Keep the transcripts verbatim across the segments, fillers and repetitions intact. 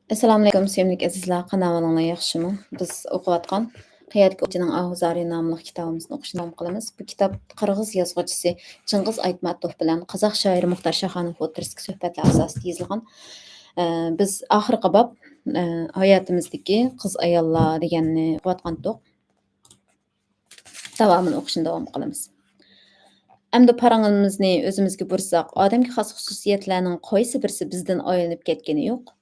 ئەسسالامۇئەلەيكۇم، سۆيۈملۈك ئەزىزلەر، قانداق ئەھۋالىڭلار، ياخشىمۇ؟ بىز ئوقۇۋاتقان قىيادىكى ئوۋچىنىڭ ئاھۇ زارى ناملىق كىتابىمىزنى ئوقۇشنى داۋام قىلىمىز. بۇ كىتاب قىرغىز يازغۇچىسى چىڭغىز ئايتماتوف بىلەن قازاق شائىرى مۇختار شاخانوف ئوتتۇرىسىدىكى سۆھبەتلەر ئاساسىدا يېزىلغان. ئە، بىز ئاخىرقى باب، ئە، ھاياتىمىزدىكى قىز ئاياللار دېگەننى ئوقۇۋاتقانتۇق. داۋامىنى ئوقۇشنى داۋام قىلىمىز. ئەمدى پاراڭىمىزنى ئۆزىمىزگە بۇرساق، ئادەمگە خاس خۇسۇسىيەتلەرنىڭ قايسى بىرسى بىزدىن ئايلىنىپ كەتكىنى يوق؟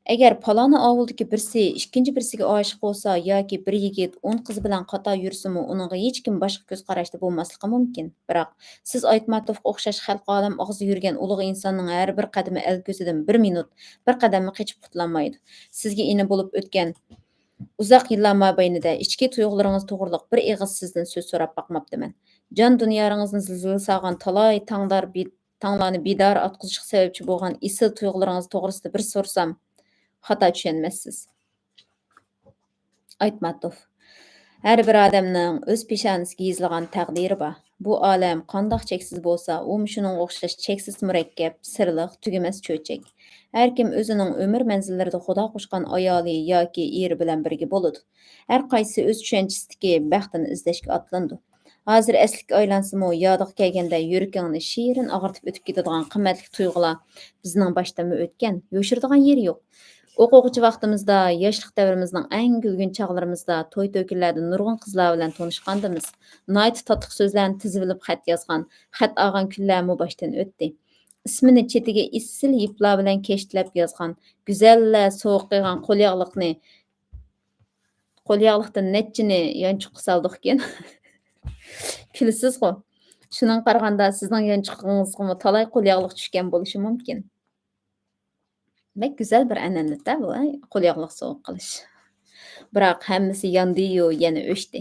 ئەگەر پالانى ئاۋۇلدىكى بىرسى ئىككىنچى بىرسىگە ئاشىق بولسا ياكى بىر يىگىت ئون قىز بىلەن قاتار يۈرسىمۇ، ئۇنىڭغا ھېچكىم باشقا كۆز قاراشتا بولماسلىقى مۇمكىن. بىراق، سىز ئايتماتوفقا ئوخشاش خەلقى ئالەم ئاغزى يۈرگەن ئۇلۇغ ئىنساننىڭ ھەر بىر قەدىمى ئەل كۆزىدىن بىر مىنۇت، بىر قەدەممۇ قېچىپ قۇتۇلالمايدۇ. سىزگە ئىنى بولۇپ ئۆتكەن ئۇزاق يىللار مابەينىدە ئىچكى تۇيغۇلىرىڭىز توغرىلىق بىر ئېغىز سىزدىن سۆز سوراپ باقماپتىمەن. جان دۇنيالىرىڭىزنى زىلزىلە سالغان تالاي تاڭدار بى-، تاڭلارنى بىدار ئاتقۇزۇشقا سەۋەبچى بولغان ئېسىل تۇيغۇلىرىڭىز توغرىسىدا بىر سورىسام، خاتا چۈشەنمەسسىز. ئايتماتوف. ھەر بىر ئادەمنىڭ ئۆز پېشانىسىگە يېزىلغان تەقدىرى بار. بۇ ئالەم قانداق چەكسىز بولسا، ئۇمۇ شۇنىڭغا ئوخشاش چەكسىز مۇرەككەپ، سىرلىق، تۈگىمەس چۆچەك. ھەر كىم ئۆزىنىڭ ئۆمۈر مەنزىللىرىدە خۇدا قوشقان ئايالى ياكى ئېرى بىلەن بىرگە بولىدۇ. ھەر قايسىسى ئۆز چۈشەنچىسىدىكى بەختىنى ئىزدەشكە ئاتلىنىدۇ. ھازىر ئەسلىگە ئايلانسىمۇ، يادىغا كەلگەندە يۈرىكىڭنى شېرىن ئاغرىتىپ ئۆتۈپ كېتىدىغان قىممەتلىك تۇيغۇلار بىزنىڭ باشتىنمۇ ئۆتكەن، يوشۇرىدىغان يېرى يوق. ئوقۇغۇچى ۋاقتىمىزدا، ياشلىق دەۋرىمىزنىڭ ئەڭ كۈلگۈن چاغلىرىمىزدا توي-تۆكۈنلەردە نۇرغۇن قىزلار بىلەن تونۇشقانىدىمىز. ناھايىتى تاتلىق سۆزلەرنى تىزىۋېلىپ خەت يازغان، خەت ئالغان كۈنلەرمۇ باشتىن ئۆتتى. ئىسمىنى چېتىگە ئېسىل يىپلار بىلەن كەشتىلەپ يازغان، گۈزەللەر سوۋغا قىلغان قولياغلىقنى، قولياغلىقتىن نەچچىنى يانچۇققا سالدۇقكەن. كۈلىسىزغۇ؟ شۇنىڭغا قارىغاندا، سىزنىڭ يانچۇقىڭىزغىمۇ تالاي قولياغلىق چۈشكەن بولۇشى مۇمكىن. بەك گۈزەل بىر ئەنئەنىدە بۇ، ئەي، قولياغلىق سوۋغا قىلىش. بىراق ھەممىسى ياندى-يۇ، يەنە ئۆچتى.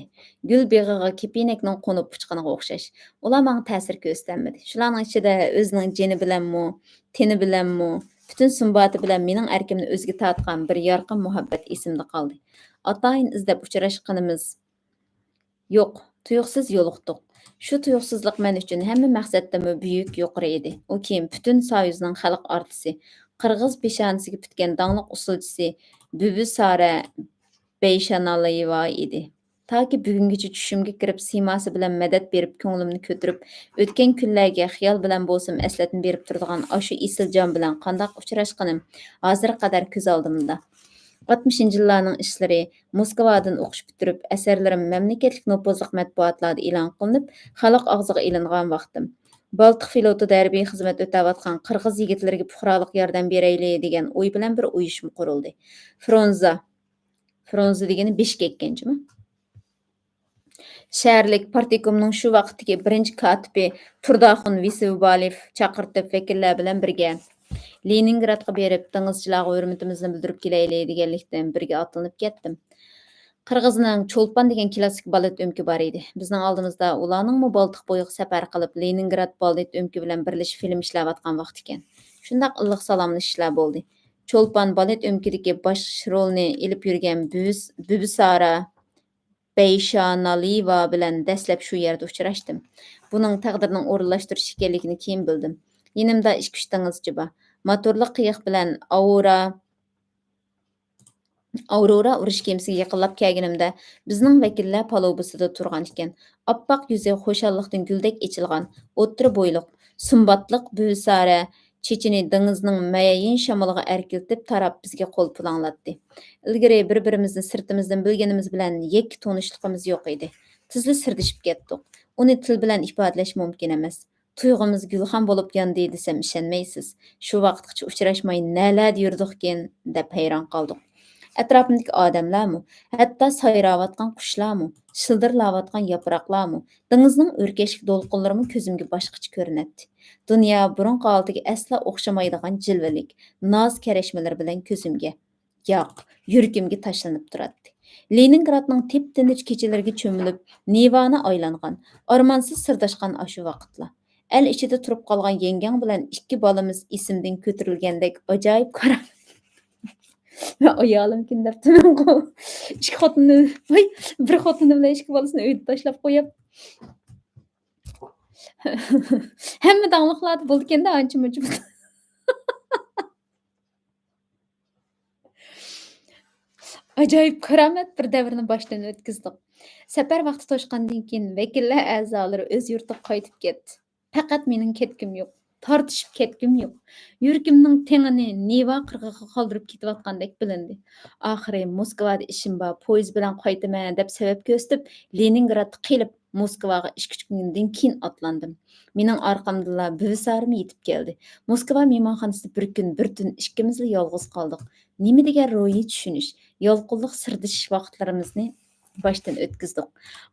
گۈل بېغىغا كېپىنەكنىڭ قونۇپ ئۇچقىنىغا ئوخشاش. ئۇلار ماڭا تەسىر كۆرسىتەلمىدى. شۇلارنىڭ ئىچىدە ئۆزىنىڭ جېنى بىلەنمۇ، تېنى بىلەنمۇ، پۈتۈن سۇمباتى بىلەن مېنىڭ ئەركىمنى ئۆزىگە تارتقان بىر يارقىن مۇھەببەت ئېسىمدە قالدى. ئاتايىن ئىزدەپ ئۇچراشقىنىمىز يوق، تۇيۇقسىز يولۇقتۇق. شۇ تۇيۇقسىزلىق مەن ئۈچۈن ھەممە مەقسەتتىنمۇ بۈيۈك، يۇقىرى ئىدى. ئۇ كېيىن پۈتۈن سويۇزنىڭ خەلق ئارتىسى، قىرغىز پېشانىسىگە پۈتكەن داڭلىق ئۇسسۇلچىسى بۈبۈسارە بەيشانالىيېۋا ئىدى. تاكى بۈگۈنگىچە چۈشۈمگە كىرىپ، سىيماسى بىلەن مەدەت بېرىپ، كۆڭلۈمنى كۆتۈرۈپ، ئۆتكەن كۈنلەرگە خىيال بىلەن بولسىمۇ ئەسلەتمە بېرىپ تۇرىدىغان ئاشۇ ئېسىل جان بىلەن قانداق ئۇچراشقىنىم ھازىرغا قەدەر كۆز ئالدىمدا. ئاتمىشىنچى يىللارنىڭ ئىشلىرى، موسكۋادىن ئوقۇش پۈتتۈرۈپ، ئەسەرلىرىم مەملىكەتلىك نوپۇزلۇق مەتبۇئاتلاردا ئېلان قىلىنىپ، خەلق ئاغزىغا ئىلىنغان ۋاقتىم. بالتىق فلوتىدا ھەربىي خىزمەت ئۆتەۋاتقان قىرغىز يىگىتلىرىگە پۇقرالىق ياردەم بېرەيلى دېگەن ئوي بىلەن بىر ئۇيۇشما قۇرۇلدى. فرونزا، فرونزا دېگىنى بىشكەككەن جۇمۇ. شەھەرلىك پارتكومنىڭ شۇ ۋاقىتتىكى بىرىنچى كاتىپى تۇرداخۇن ۋىسۋىبالېف چاقىرتىپ، ۋەكىللەر بىلەن بىرگە لېنىنگرادقا بېرىپ، دېڭىزچىلارغا ھۆرمىتىمىزنى بىلدۈرۈپ كېلەيلى دېگەنلىكتىن، بىرگە ئاتلىنىپ كەتتىم. قىرغىزنىڭ چولپان دېگەن كلاسسىك بالېت ئۆمىكى بار ئىدى. بىزنىڭ ئالدىمىزدا ئۇلارنىڭمۇ بالتىق بويىغا سەپەر قىلىپ، لېنىنگراد بالېت ئۆمىكى بىلەن بىرلىشىپ فىلىم ئىشلەۋاتقان ۋاقتى ئىكەن. شۇنداق ئىللىق سالاملىشىشلار بولدى. چولپان بالېت ئۆمىكىدىكى باش رولنى ئېلىپ يۈرگەن بۈۋىس-، بۈبىسارا بەيشانالىيېۋا بىلەن دەسلەپ شۇ يەردە ئۇچراشتىم. بۇنىڭ تەقدىرنىڭ ئورۇنلاشتۇرۇشى ئىكەنلىكىنى كېيىن بىلدىم. يېنىمدا ئىككى-ئۈچ دېڭىزچى بار. موتورلۇق قېيىق بىلەن ئاۋرا، ئاۋرورا ئۇرۇش كېمىسىگە يېقىنلاپ كەلگىنىمدە، بىزنىڭ ۋەكىللەر پالۇبىسىدا تۇرغان ئىكەن. ئاپئاق يۈزى خۇشاللىقتىن گۈلدەك ئېچىلغان، ئوتتۇرا بويلۇق، سۇمباتلىق بۈۋىسارە چېچىنى دېڭىزنىڭ مەيىن شامىلىغا ئەركىلىتىپ تاراپ، بىزگە قول پۇلاڭلاتتى. ئىلگىرى بىر-بىرىمىزنى سىرتىمىزدىن بىلگىنىمىز بىلەن يەككە تونۇشلۇقىمىز يوق ئىدى. تېزلا سىردىشىپ كەتتۇق. ئۇنى تىل بىلەن ئىپادىلەش مۇمكىن ئەمەس. تۇيغۇمىز گۈلخان بولۇپ ياندى دېسەم ئىشەنمەيسىز. شۇ ۋاقىتقىچە ئۇچراشماي نەلەردە يۈردۇقكىن دەپ ھەيران قالدۇق. ئەتراپىمدىكى ئادەملەرمۇ، ھەتتا سايراۋاتقان قۇشلارمۇ، شىلدىرلاۋاتقان ياپراقلارمۇ، دېڭىزنىڭ ئۆركەشلىك دولقۇنلىرىمۇ كۆزۈمگە باشقىچە كۆرۈنەتتى. دۇنيا بۇرۇنقى ھالىتىگە ئەسلا ئوخشىمايدىغان جىلۋىلىك، ناز كەرەشمىلىرى بىلەن كۆزۈمگە، ياق، يۈرىكىمگە تاشلىنىپ تۇراتتى. لېنىنگرادنىڭ تىپتىنچ كېچىلىرىگە چۆمۈلۈپ، نىرۋانا ئايلانغان، ئارمانسىز سىرداشقان ئاشۇ ۋاقىتلار. ئەل ئىچىدە تۇرۇپ قالغان يەڭگەڭ بىلەن ئىككى بالىمىز ئېسىمدىن كۆتۈرۈلگەندەك ئاجايىپ كارامەت. مەن ئايالىمكىن دەپتىمەنغۇ. ئىككى خوتۇنى، ۋاي، بىر خوتۇنى بىلەن ئىككى بالىسىنى ئۆيدە تاشلاپ قويۇپ. ھەممە داڭلىقلاردا بولىدىكەن-دە، ئانچە-مۇنچە. ئاجايىپ كارامەت بىر دەۋرنى باشتىن ئۆتكۈزدۇق. سەپەر ۋاقتى توشقاندىن كېيىن، ۋەكىللەر ئەزالىرى ئۆز يۇرتىغا قايتىپ كەتتى. پەقەت مېنىڭ كەتكۈم يوق. تارتىشىپ كەتكۈم يوق. يۈرىكىمنىڭ تېڭىنى نىۋا قىرغىقىغا قالدۇرۇپ كېتىۋاتقاندەك بىلىندى. ئاخىرى موسكۋادا ئىشىم بار، پويىز بىلەن قايتىمەن دەپ سەۋەب كۆرسىتىپ، لېنىنگرادقا قېلىپ، موسكۋاغا ئىككى-ئۈچ كۈندىن كېيىن ئاتلاندىم. مېنىڭ ئارقامدىنلا بۈۋىسارىمۇ يېتىپ كەلدى. موسكۋا مېھمانخانىسىدا بىر كۈن، بىر تۈن ئىككىمىزلا يالغۇز قالدۇق. نېمە دېگەن روھىي چۈشىنىش، يالقۇنلۇق سىردىشىش ۋاقىتلىرىمىزنى باشتىن ئۆتكۈزدۇق.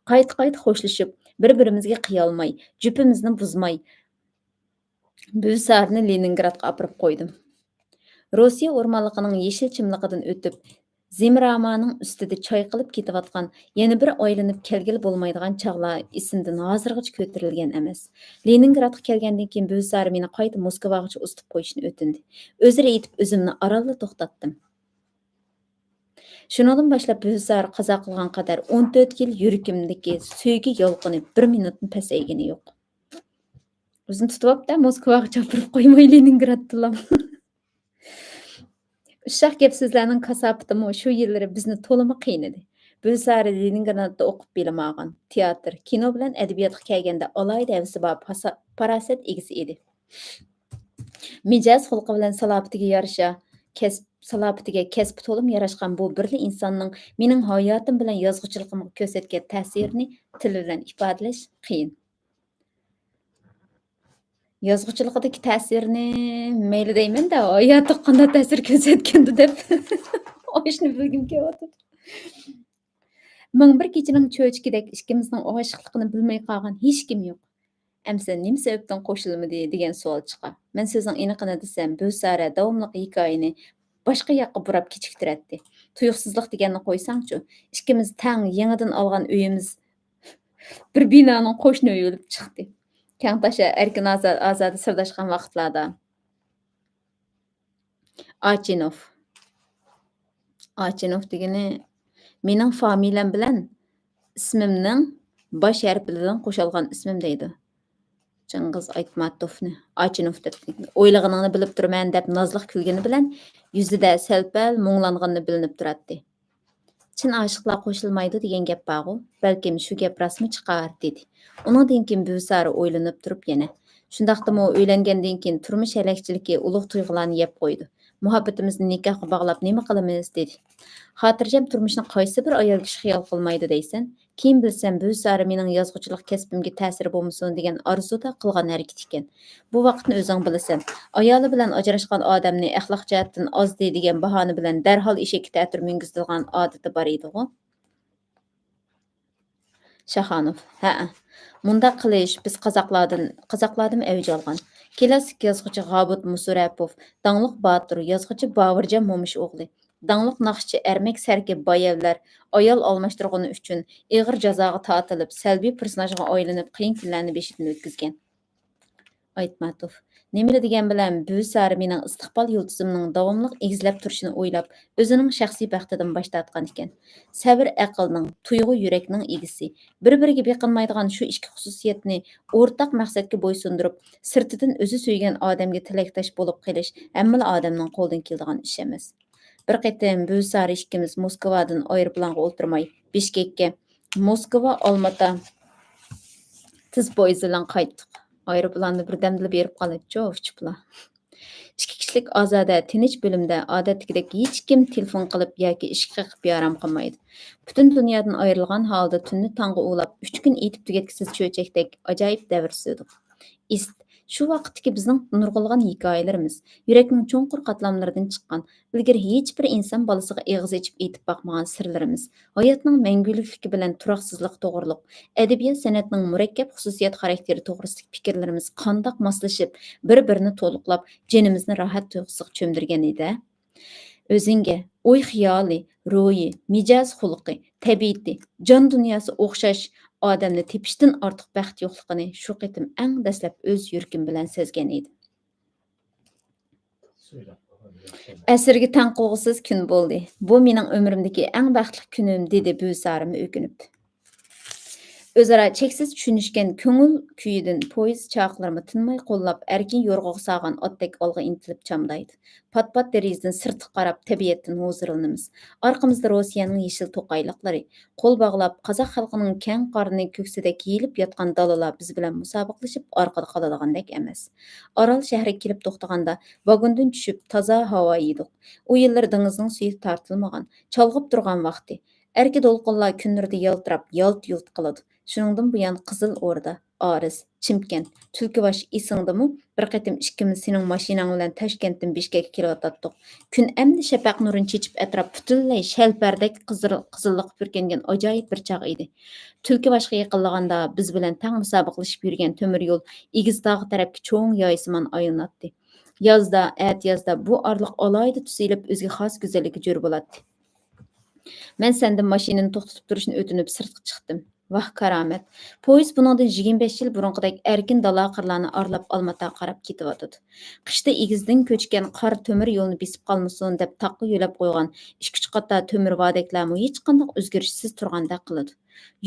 قايتا-قايتا خوشلىشىپ، بىر-بىرىمىزگە قىيالماي، جۈپىمىزنى بۇزماي، بۈۋىسارىنى لېنىنگرادقا ئاپىرىپ قويدۇم. روسىيە ئورمانلىقىنىڭ يېشىل چىملىقىدىن ئۆتۈپ، زىمرامانىڭ ئۈستىدە چايقىلىپ كېتىۋاتقان يەنە بىر ئايلىنىپ كەلگىلى بولمايدىغان چاغلار ئېسىمدىن ھازىرغىچە كۆتۈرۈلگەن ئەمەس. لېنىنگرادقا كەلگەندىن كېيىن بۈۋىسارى مېنى قايتا موسكۋاغىچە ئۇزىتىپ قويۇشنى ئۆتۈندى. ئۆزرە ئېيتىپ، ئۆزۈمنى ئارانلا توختاتتىم. شۇنىڭدىن باشلاپ بۈۋىسارى قازا قىلغان قەدەر ئون تۆت يىل يۈرىكىمدىكى سۆيگۈ يالقۇنى بىر مىنۇتمۇ پەسەيگىنى يوق. ئۆزىنى تۇتۇۋاپتۇ، موسكۋاغا چاپىرىپ قويماي لېنىنگرادتىلا. ئۇششاق گەپ-سۆزلەرنىڭ كاساپىتىمۇ شۇ يىللىرى بىزنى تولىمۇ قىينىدى. بۈۋىسارى لېنىنگرادتا ئوقۇپ بىلىم ئالغان، تىياتىر، كىنو بىلەن ئەدەبىياتقا كەلگەندە ئالاھىدە ھەۋىسى بار، پاسا-، پاراسەت ئىگىسى ئىدى. مىجەز خۇلقى بىلەن سالاپىتىگە يارىشا، كەسىپ، سالاپىتىگە كەسپى تولىمۇ ياراشقان بۇ بىرلا ئىنساننىڭ مېنىڭ ھاياتىم بىلەن يازغۇچىلىقىمغا كۆرسەتكەن تەسىرىنى تىل بىلەن ئىپادىلەش قىيىن. يازغۇچىلىقىدىكى تەسىرىنى مەيلى دەيمەن-دە، ھاياتىغا قانداق تەسىر كۆرسەتكەندۇ دەپ ئاشۇنى بىلگۈم كېلىۋاتىدۇ. مىڭ بىر كېچىنىڭ چۆچىكىدەك ئىككىمىزنىڭ ئاشىقلىقىنى بىلمەي قالغان ھېچكىم يوق. ئەمىسە نېمە سەۋەبتىن قوشۇلمىدى دېگەن سوئال چىقار. مەن سۆزنىڭ ئېنىقىنى دېسەم، بۈۋىسارە داۋاملىق ھېكايىنى باشقا ياققا بۇراپ كېچىكتۈرەتتى. تۇيۇقسىزلىق دېگەننى قويساڭچۇ، ئىككىمىز تەڭ يېڭىدىن ئالغان ئۆيىمىز بىر بىنانىڭ قوشنا ئۆيى بولۇپ چىقتى. كەڭتاشا ئەركىن ئازا-، ئازادە سىرداشقان ۋاقىتلاردا. ئاچىنوف. ئاچىنوف دېگىنى مېنىڭ فامىلەم بىلەن ئىسمىمنىڭ باش ھەرپلىرىدىن قوشالغان ئىسمىم دەيدۇ. چىڭگىز ئايتماتوفنى ئاچىنوف دەپ، ئويلىغىنىڭنى بىلىپ تۇرىمەن دەپ نازلىق كۈلگىنى بىلەن يۈزىدە سەل-پەل مۇڭلانغىنى بىلىنىپ تۇراتتى. چىن ئاشىقلار قوشۇلمايدۇ دېگەن گەپ بارغۇ، بەلكىم شۇ گەپ راستمۇ چىقار، دېدى. ئۇنىڭدىن كېيىن بۈۋىسارى ئويلىنىپ تۇرۇپ يەنە، شۇنداقتىمۇ ئۆيلەنگەندىن كېيىن تۇرمۇش ھەلەكچىلىكى ئۇلۇغ تۇيغۇلارنى يەپ قويىدۇ. مۇھەببىتىمىزنى نىكاھقا باغلاپ نېمە قىلىمىز؟ دېدى. خاتىرجەم تۇرمۇشنى قايسى بىر ئايال كىشى خىيال قىلمايدۇ دەيسەن؟ كېيىن بىلسەم، بۈۋىسارى مېنىڭ يازغۇچىلىق كەسپىمگە تەسىرى بولمىسۇن دېگەن ئارزۇدا قىلغان ھەرىكىتى ئىكەن. بۇ ۋاقىتنى ئۆزۈڭ بىلىسەن. ئايالى بىلەن ئاجراشقان ئادەمنى ئەخلاق جەھەتتىن ئازدى دېگەن باھانە بىلەن دەرھال ئېشەككە تەتۈر مىنگۈزىدىغان ئادىتى بار ئىدىغۇ. شاخانوف، ھەئە. مۇنداق قىلىش بىز قازاقلاردىن، قازاقلاردىمۇ ئەۋج ئالغان. كلاسسىك يازغۇچى غابۇت مۇسۇرەپوف، داڭلىق باتۇر يازغۇچى باۋۇرجان مومىش ئوغلى، داڭلىق ناخشىچى ئەرمەك سەركىپ بايەۋلەر ئايال ئالماشتۇرغىنى ئۈچۈن ئېغىر جازاغا تارتىلىپ، سەلبىي پېرسوناژغا ئايلىنىپ، قىيىن كۈنلەرنى بېشىدىن ئۆتكۈزگەن. ئايتماتوف، نېمىلا دېگەن بىلەن، بۈۋىسارى مېنىڭ ئىستىقبال يۇلتۇزۇمنىڭ داۋاملىق ئېگىزلەپ تۇرۇشىنى ئويلاپ، ئۆزىنىڭ شەخسىي بەختىدىن باش تارتقان ئىكەن. سەۋر ئەقىلنىڭ، تۇيغۇ يۈرەكنىڭ ئىگىسى. بىر-بىرىگە بېقىنمايدىغان شۇ ئىككى خۇسۇسىيەتنى ئورتاق مەقسەتكە بويسۇندۇرۇپ، سىرتىدىن ئۆزى سۆيگەن ئادەمگە تىلەكداش بولۇپ قېلىش ھەممىلا ئادەمنىڭ قولىدىن كېلىدىغان ئىش ئەمەس. بىر قېتىم بۈۋىسارى ئىككىمىز موسكۋادىن ئايروپىلانغا ئولتۇرماي، بىشكەككە، موسكۋا، ئالماتا تېز پويىز بىلەن قايتتۇق. ئايروپىلاندا بىردەمدىلا بېرىپ قالىدىچۇ، ئۇچۇپلا. ئىككى كىشىلىك ئازادە، تىنچ بۆلۈمدە ئادەتتىكىدەك ھېچكىم تېلېفون قىلىپ ياكى ئىشىك قېقىپ بىئارام قىلمايدۇ. پۈتۈن دۇنيادىن ئايرىلغان ھالدا تۈننى تاڭغا ئۇلاپ، ئۈچ كۈن ئېيتىپ تۈگەتكۈسىز چۆچەكتەك ئاجايىپ دەۋر سۈردۇق. ئىست، شۇ ۋاقىتتىكى بىزنىڭ نۇرغۇنلىغان ھېكايىلىرىمىز، يۈرەكنىڭ چوڭقۇر قاتلاملىرىدىن چىققان، ئىلگىرى ھېچبىر ئىنسان بالىسىغا ئېغىز ئېچىپ ئېيتىپ باقمىغان سىرلىرىمىز، ھاياتنىڭ مەڭگۈلۈكلۈكى بىلەن تۇراقسىزلىقى توغرۇلۇق، ئەدەبىيات سەنئەتنىڭ مۇرەككەپ خۇسۇسىيەت خاراكتېرى توغرىسىدىكى پىكىرلىرىمىز قانداق ماسلىشىپ، بىر-بىرىنى تولۇقلاپ، جېنىمىزنى راھەت تۇيغۇسىغا چۆمدۈرگەن ئىدى. ئۆزۈڭگە، ئوي-خىيالى، روھى، مىجەز-خۇلقى، تەبىئىتى، جان دۇنياسى ئوخشاش ئادەمنى تېپىشتىن ئارتۇق بەخت يوقلۇقىنى شۇ قېتىم ئەڭ دەسلەپ ئۆز يۈرىكىم بىلەن سەزگەن ئىدىم. ئەسىرگە تەڭ قىلغۇسىز كۈن بولدى. بۇ مېنىڭ ئۆمرۈمدىكى ئەڭ بەختلىك كۈنۈم، دېدى بۈۋىسارىمۇ ئۆكۈنۈپ. ئۆزئارا چەكسىز چۈشىنىشكەن كۆڭۈل كۈيىدىن پويىز چاقلىرىمۇ تىنماي قوللاپ، ئەركىن يورغىغا سالغان ئاتتەك ئالغا ئىنتىلىپ چامدايدۇ. پات-پات دېرىزىدىن سىرتقا قاراپ، تەبىئەتتىن ھۇزۇرلىنىمىز. ئارقىمىزدا روسىيەنىڭ يېشىل توقايلىقلىرى، قول باغلاپ، قازاق خەلقىنىڭ كەڭ قارنى كۆكسىدەك يېيىلىپ ياتقان دالىلار بىز بىلەن مۇسابىقىلىشىپ ئارقىدا قالىدىغاندەك ئەمەس. ئارال شەھىرىگە كېلىپ توختىغاندا، ۋاگوندىن چۈشۈپ، تازا ھاۋا يېدۇق. ئۇ يىللىرى دېڭىزنىڭ سۈيى تارتىلمىغان، چالغىپ تۇرغان ۋاقتى. ئەركە دولقۇنلار كۈن نۇرىدا يالتىراپ، يالت-يۇلت قىلىدۇ. شۇنىڭدىن بۇيان قىزىل ئوردا، ئارىس، چىمكەنت، تۈلكىباش ئېسىڭدىمۇ؟ بىر قېتىم ئىككىمىز سېنىڭ ماشىناڭ بىلەن تاشكەنتتىن بىشكەككە كېلىۋاتاتتۇق. كۈن ئەمدى شەپەق نۇرىنى چېچىپ، ئەتراپ پۈتۈنلەي شەلپەردەك قىزىل-، قىزىللىققا پۈركەنگەن ئاجايىپ بىر چاغ ئىدى. تۈلكىباشقا يېقىنلىغاندا، بىز بىلەن تەڭ مۇسابىقىلىشىپ يۈرگەن تۆمۈر يول ئېگىز تاغ تەرەپكە چوڭ يايسىمان ئايلىناتتى. يازدا، ئەتىيازدا بۇ ئارىلىق ئالاھىدە تۈس ئېلىپ، ئۆزىگە خاس گۈزەللىككە جور بولاتتى. مەن سەندىن ماشىنىنى توختىتىپ تۇرۇشنى ئۆتۈنۈپ سىرتقا چىقتىم. ۋاھ، كارامەت! پويىز بۇنىڭدىن يىگىرمە بەش يىل بۇرۇنقىدەك ئەركىن دالا قىرلارنى ئارىلاپ ئالماتاغا قاراپ كېتىۋاتىدۇ. قىشتا ئېگىزدىن كۆچكەن قار تۆمۈر يولنى بېسىپ قالمىسۇن دەپ تاغقا يۆلەپ قويغان ئىككى-ئۈچ قاتار تۆمۈر ۋادەكلەرمۇ ھېچقانداق ئۆزگىرىشسىز تۇرغاندەك قىلىدۇ.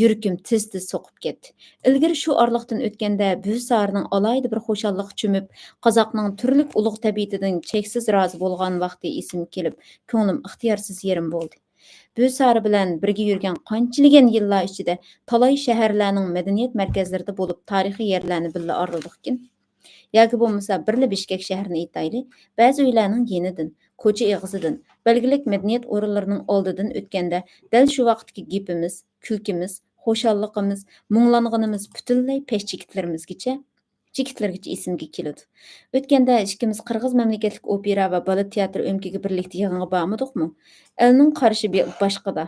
يۈرىكىم تېز-تېز سوقۇپ كەتتى. ئىلگىرى شۇ ئارىلىقتىن ئۆتكەندە، بۈۋى سارىنىڭ ئالاھىدە بىر خۇشاللىققا چۆمۈپ، قازاقنىڭ تۈرلۈك ئۇلۇغ تەبىئىتىدىن چەكسىز رازى بولغان ۋاقتى ئېسىمگە كېلىپ، كۆڭلۈم ئىختىيارسىز يېرىم بولدى. بۈۋى سارى بىلەن بىرگە يۈرگەن قانچىلىگەن يىللار ئىچىدە تالاي شەھەرلەرنىڭ مەدەنىيەت مەركەزلىرىدە بولۇپ، تارىخىي يەرلەرنى بىللە ئارىلىدۇقكىن. ياكى بولمىسا بىرلا بىشكەك شەھىرىنى ئېيتايلى، بەزى ئۆيلەرنىڭ يېنىدىن، كوچا ئېغىزىدىن، بەلگىلىك مەدەنىيەت ئورۇنلىرىنىڭ ئالدىدىن ئۆتكەندە، دەل شۇ ۋاقىتتىكى گېپىمىز، كۈلكىمىز، خۇشاللىقىمىز، مۇڭلانغىنىمىز پۈتۈنلەي پەش چېكىتلىرىمىزگىچە، چېكىتلىرىگىچە ئېسىمگە كېلىدۇ. ئۆتكەندە ئىككىمىز قىرغىز مەملىكەتلىك ئوپېرا ۋە بالېت تىياتىرى ئۆمىكىگە بىرلىكتە يىغىنغا بارمىدۇقمۇ؟ ئەلنىڭ قارىشى بى-، باشقىدا.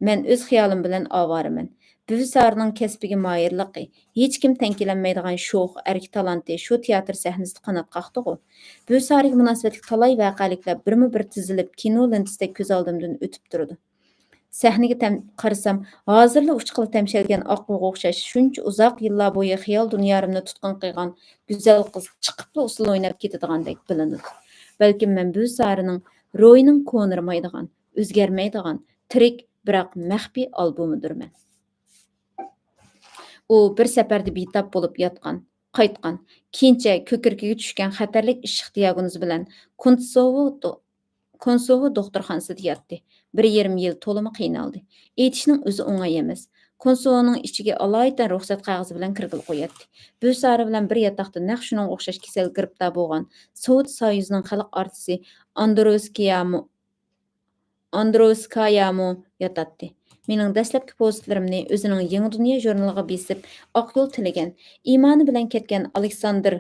مەن ئۆز خىيالىم بىلەن ئاۋارىمەن. بۈۋى سارىنىڭ كەسپىگە ماھىرلىقى، ھېچكىم تەڭ كېلەلمەيدىغان شوخ، ئەركە تالانتى شۇ تىياتىر سەھنىسىدە قانات قاقتىغۇ. بۈۋى سارىگە مۇناسىۋەتلىك تالاي ۋەقەلىكلەر بىرمۇ بىر تىزىلىپ، كىنو لېنتىسىدەك كۆز ئالدىمدىن ئۆتۈپ تۇرىدۇ. سەھنىگە تەم-، قارىسام، ھازىرلا ئۇچقىلى تەمشەلگەن ئاققۇغا ئوخشاش، شۇنچە ئۇزاق يىللار بويى خىيال دۇنيارىمنى تۇتقۇن قىلغان گۈزەل قىز چىقىپلا ئۇسسۇل ئويناپ كېتىدىغاندەك بىلىنىدۇ. بەلكىم مەن بۈۋى سارىنىڭ روھىنىڭ كونىرىمايدىغان، ئۆزگەرمەيدىغان، تىرىك، بىراق مەخپىي ئالبومىدۇرمەن. ئۇ بىر سەپەردە بىتاپ بولۇپ ياتقان، قايتقان، كېيىنچە كۆكرىكىگە چۈشكەن خەتەرلىك ئىششىق دىياگنوزى بىلەن كۇنتسوۋو دو-، كۇنتسوۋو دوختۇرخانىسىدا ياتتى. بىر يېرىم يىل تولىمۇ قىينالدى. ئېيتىشنىڭ ئۆزى ئوڭاي ئەمەس. كۇنتسوۋونىڭ ئىچىگە ئالايىتەن رۇخسەت قەغىزى بىلەن كىرگىلى قوياتتى. بۈۋى سارى بىلەن بىر ياتاقتا نەق شۇنىڭغا ئوخشاش كېسەلگە گىرىپتار بولغان سوۋېت سويۇزىنىڭ خەلق ئارتىسى ئاندروسكىيامۇ ئاندروسكايامۇ ياتاتتى. مېنىڭ دەسلەپكى پوۋېستلىرىمنى ئۆزىنىڭ يېڭى دۇنيا ژۇرنىلىغا بېسىپ، ئاق يول تىلىگەن، ئىمانى بىلەن كەتكەن ئالېكساندىر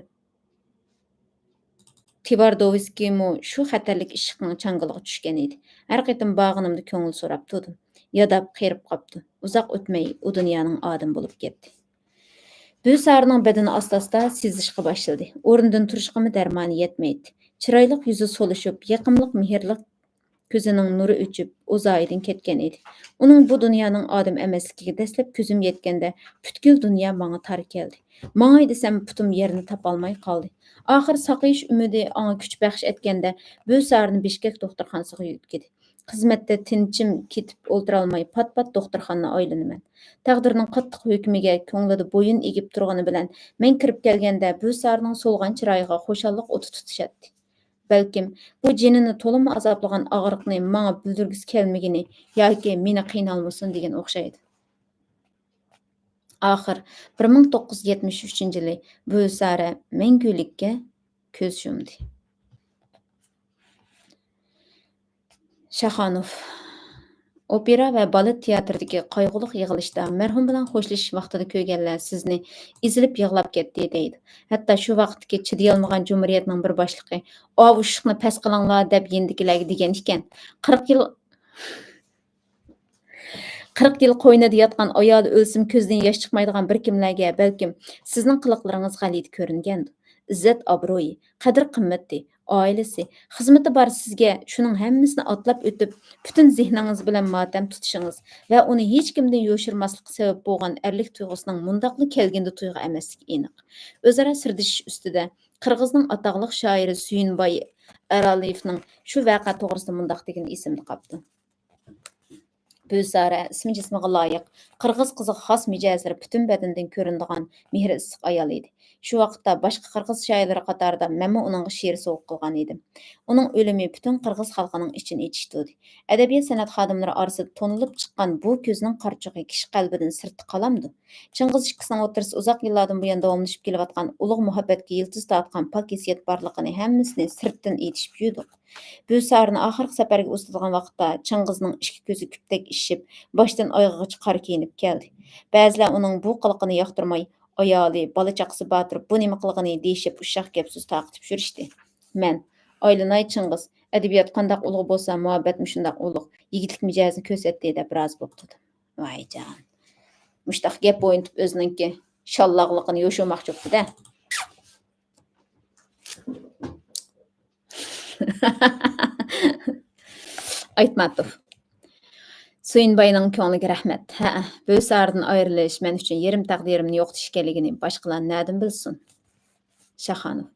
تىۋاردوۋسكىيمۇ شۇ خەتەرلىك ئىششىقنىڭ چاڭگىلىغا چۈشكەن ئىدى. ھەر قېتىم بارغىنىمدا كۆڭۈل سوراپ تۇردۇم. ياداپ، قېرىپ قاپتۇ. ئۇزاق ئۆتمەي ئۇ دۇنيانىڭ ئادىمى بولۇپ كەتتى. بۈۋى سارىنىڭ بەدىنى ئاستا-ئاستا سېزىشقا باشلىدى. ئورنىدىن تۇرۇشقىمۇ دەرمانى يەتمەيتتى. چىرايلىق يۈزى سولۇشۇپ، يېقىملىق مېھىرلىق كۆزىنىڭ نۇرى ئۆچۈپ، ئۇ زايىدىن كەتكەن ئىدى. ئۇنىڭ بۇ دۇنيانىڭ ئادەم ئەمەسلىكىگە دەسلەپ كۆزۈم يەتكەندە، پۈتكۈل دۇنيا ماڭا تار كەلدى. ماڭاي دېسەم، پۇتۇم يەرنى تاپالماي قالدى. ئاخىر ساقىيىش ئۈمىدى ئاڭا كۈچ بەخش ئەتكەندە، بۈۋى سارىنى بىشكەك دوختۇرخانىسىغا يۆتكىدى. خىزمەتتە تىنچىم كېتىپ ئولتۇرالماي، پات-پات دوختۇرخانىنى ئايلىنىمەن. تەقدىرنىڭ قاتتىق ھۆكمىگە كۆڭلىدە بويۇن ئېگىپ تۇرغىنى بىلەن، مەن كىرىپ كەلگەندە بۈۋى سارىنىڭ سولغان چىرايىغا خۇشاللىق ئوتى تۇتىشاتتى. بەلكىم، بۇ جېنىنى تولىمۇ ئازابلىغان ئاغرىقنى ماڭا بىلدۈرگۈسى كەلمىگىنى ياكى مېنى قىينالمىسۇن دېگەن ئوخشايدۇ. ئاخىر بىر مىڭ توققۇز يۈز يەتمىش ئۈچىنچى يىلى بۈۋى سارە مەڭگۈلۈككە كۆز يۇمدى. شاخانوف. ئوپېرا ۋە بالېت تىياتىرىدىكى قايغۇلۇق يىغىلىشتا مەرھۇم بىلەن خوشلىشىش ۋاقتىدا كۆرگەنلەر سىزنى ئېزىلىپ يىغلاپ كەتتى دەيدۇ. ھەتتا شۇ ۋاقىتتىكى چىدىيالمىغان جۇمھۇرىيەتنىڭ بىر باشلىقى، ئاۋۇ ئىششىقنى پەس قىلىڭلار دەپ يېنىدىكىلەرگە دېگەن ئىكەن. قىرىق يىل، قىرىق يىل قوينىدا ياتقان ئايالى ئۆلسىمۇ كۆزىدىن ياش چىقمايدىغان بىر كىملەرگە بەلكىم سىزنىڭ قىلىقلىرىڭىز غەلىتە كۆرۈنگەندۇ. ئىززەت-ئابرۇيى، قەدىر-قىممىتى، ئائىلىسى، خىزمىتى بار سىزگە شۇنىڭ ھەممىسىنى ئاتلاپ ئۆتۈپ، پۈتۈن زېھنىڭىز بىلەن ماتەم تۇتۇشىڭىز ۋە ئۇنى ھېچكىمدىن يوشۇرماسلىققا سەۋەب بولغان ئەرلىك تۇيغۇسىنىڭ مۇنداقلا كەلگىنىدە تۇيغۇ ئەمەسلىكى ئېنىق. ئۆزئارا سىردىشىش ئۈستىدە قىرغىزنىڭ ئاتاقلىق شائىرى سۆيۈنباي ئەرالىيېۋنىڭ شۇ ۋەقە توغرىسىدا مۇنداق دېگىنى ئېسىمدە قاپتۇ. بۈسارە ئىسمى جىسمىغا لايىق، قىرغىز قىزىغا خاس مىجەزلىرى پۈتۈن بەدىنىدىن كۆرۈنىدىغان مېھرى ئىسسىق ئايال ئىدى. شۇ ۋاقىتتا باشقا قىرغىز شائىرلىرى قاتارىدا مەنمۇ ئۇنىڭغا شېئىر سوۋغا قىلغان ئىدىم. ئۇنىڭ ئۆلۈمى پۈتۈن قىرغىز خەلقىنىڭ ئىچىنى ئېچىشتۇردى. ئەدەبىيات-سەنئەت خادىملىرى ئارىسىدا تونۇلۇپ چىققان بۇ كۆزنىڭ قارىچۇقى كىشى قەلبىدىن سىرتتا قالامدۇ؟ چىڭغىز ئىككىسىنىڭ ئوتتۇرىسىدا ئۇزاق يىللاردىن بۇيان داۋاملىشىپ كېلىۋاتقان ئۇلۇغ مۇھەببەتكە يىلتىز تارتقان پاك ھېسسىيات بارلىقىنى ھەممىسىنى سىرتتىن ئېيتىشىپ يۈردۇق. بۈسارىنى ئاخىرقى سەپەرگە ئۇزىتىدىغان ۋاقىتتا چىڭغىزنىڭ ئىككى كۆزى كۈپتەك ئىششىپ، باشتىن ئايىغىغىچە قارا كىيىنىپ كەلدى. بەزىلەر ئۇنىڭ بۇ قىلىقىنى ياقتۇرماي، ئايالى، بالا-چاقىسى بار تۇرۇپ، بۇ نېمە قىلغىنى دېيىشىپ، ئۇششاق گەپ-سۆز تارقىتىپ يۈرۈشتى. مەن، ئايلىناي چىڭغىز، ئەدەبىيات قانداق ئۇلۇغ بولسا، مۇھەببەتمۇ شۇنداق ئۇلۇغ، يىگىتلىك مىجەزنى كۆرسەتتى، دەپ رازى بولۇپ تۇردۇم. ۋايجان. مۇشتاق گەپ ئوينىتىپ ئۆزىنىڭكى شاللاقلىقىنى يوشۇرماقچى بوپتۇ-دە. ئايتماتوف. سۆيۈنباينىڭ كۆڭلىگە رەھمەت. ھەئە، بۈسارىدىن ئايرىلىش مەن ئۈچۈن يېرىم تەقدىرىمنى يوقىتىش ئىكەنلىكىنى باشقىلار نەدىن بىلسۇن؟ شاخانوف.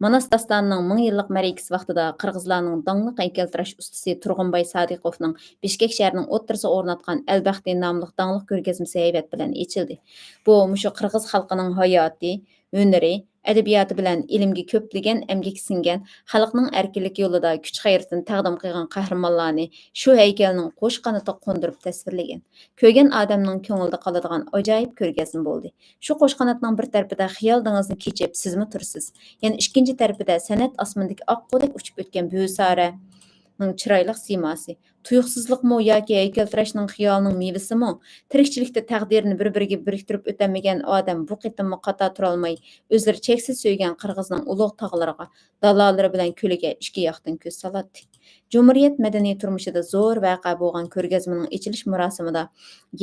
ماناس داستانىنىڭ مىڭ يىللىق مەرىكىسى ۋاقتىدا قىرغىزلارنىڭ داڭلىق ھەيكەلتىراش ئۇستىسى تۇرغۇنباي سادىقوفنىڭ بىشكەك شەھىرىنىڭ ئوتتۇرىسىغا ئورناتقان ئەلبەختى ناملىق داڭلىق كۆرگەزمىسى ھەيۋەت بىلەن ئېچىلدى. بۇ مۇشۇ قىرغىز خەلقىنىڭ ھاياتى، ھۈنىرى، ئەدەبىياتى بىلەن ئىلىمگە كۆپلىگەن ئەمگىكى سىڭگەن، خەلقنىڭ ئەركىنلىكى يولىدا كۈچ-غەيرىتىنى تەقدىم قىلغان قەھرىمانلارنى شۇ ھەيكەلنىڭ قوش قانىتىغا قوندۇرۇپ تەسۋىرلىگەن. كۆرگەن ئادەمنىڭ كۆڭلىدە قالىدىغان ئاجايىپ كۆرگەزمە بولدى. شۇ قوش قاناتنىڭ بىر تەرىپىدە خىيال دېڭىزىنى كېچىپ سىزمۇ تۇرىسىز. يەنە ئىككىنچى تەرىپىدە سەنئەت ئاسمىنىدىكى ئاققۇدەك ئۇچۇپ ئۆتكەن بۈسارەنىڭ چىرايلىق سىيماسى. تۇيۇقسىزلىقمۇ ياكى ھەيكەلتىراشنىڭ خىيالىنىڭ مېۋىسىمۇ؟ تىرىكچىلىكتە تەقدىرىنى بىر-بىرىگە بىرىكتۈرۈپ ئۆتەلمىگەن ئادەم بۇ قېتىممۇ قاتا تۇرالماي، ئۆزلىرى چەكسىز سۆيگەن قىرغىزنىڭ ئۇلۇغ تاغلىرىغا، دالالىرى بىلەن كۆلىگە ئىككى ياقتىن كۆز سالاتتى. جۇمھۇرىيەت مەدەنىي تۇرمۇشىدا زور ۋەقە بولغان كۆرگەزمىنىڭ ئېچىلىش مۇراسىمىدا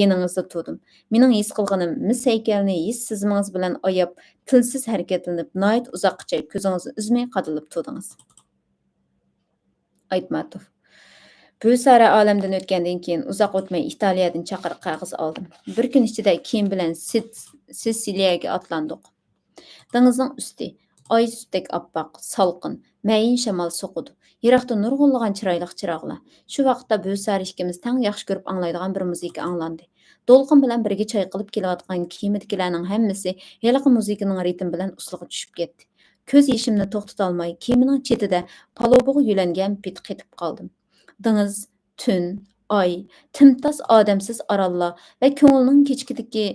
يېنىڭىزدا تۇردۇم. مېنىڭ ھېس قىلغىنىم، مىس ھەيكەلنى ھېس سېزىمىڭىز بىلەن ئاياپ، تىلسىز ھەرىكەتلىنىپ، ناھايىتى ئۇزاققىچە كۆزىڭىزنى ئۈزمەي قادىلىپ تۇردىڭىز. ئايتماتوف. بۈسارە ئالەمدىن ئۆتكەندىن كېيىن ئۇزاق ئۆتمەي ئىتالىيەدىن چاقىرىق قەغىزى ئالدىم. بىر كۈن ئىچىدە كېمە بىلەن سىت-، سىسىلىيەگە ئاتلاندۇق. دېڭىزنىڭ ئۈستى ئاي سۈتتەك ئاپئاق، سالقىن، مەيىن شامال سوقىدۇ. يىراقتا نۇرغۇنلىغان چىرايلىق چىراغلار. شۇ ۋاقىتتا بۈسارە ئىككىمىز تەڭ ياخشى كۆرۈپ ئاڭلايدىغان بىر مۇزىكا ئاڭلاندى. دولقۇن بىلەن بىرگە چايقىلىپ كېلىۋاتقان كېمىدىكىلەرنىڭ ھەممىسى ھېلىقى مۇزىكىنىڭ رىتىمى بىلەن ئۇسسۇلغا چۈشۈپ كەتتى. كۆز يېشىمنى توختىتالماي، كېمىنىڭ چېتىدە پالۇبىغا يۆلەنگەن پېتى قېتىپ قالدىم. دېڭىز، تۈن، ئاي، تىمتاس ئادەمسىز ئاراللار ۋە كۆڭۈلنىڭ كېچىكىدىكى،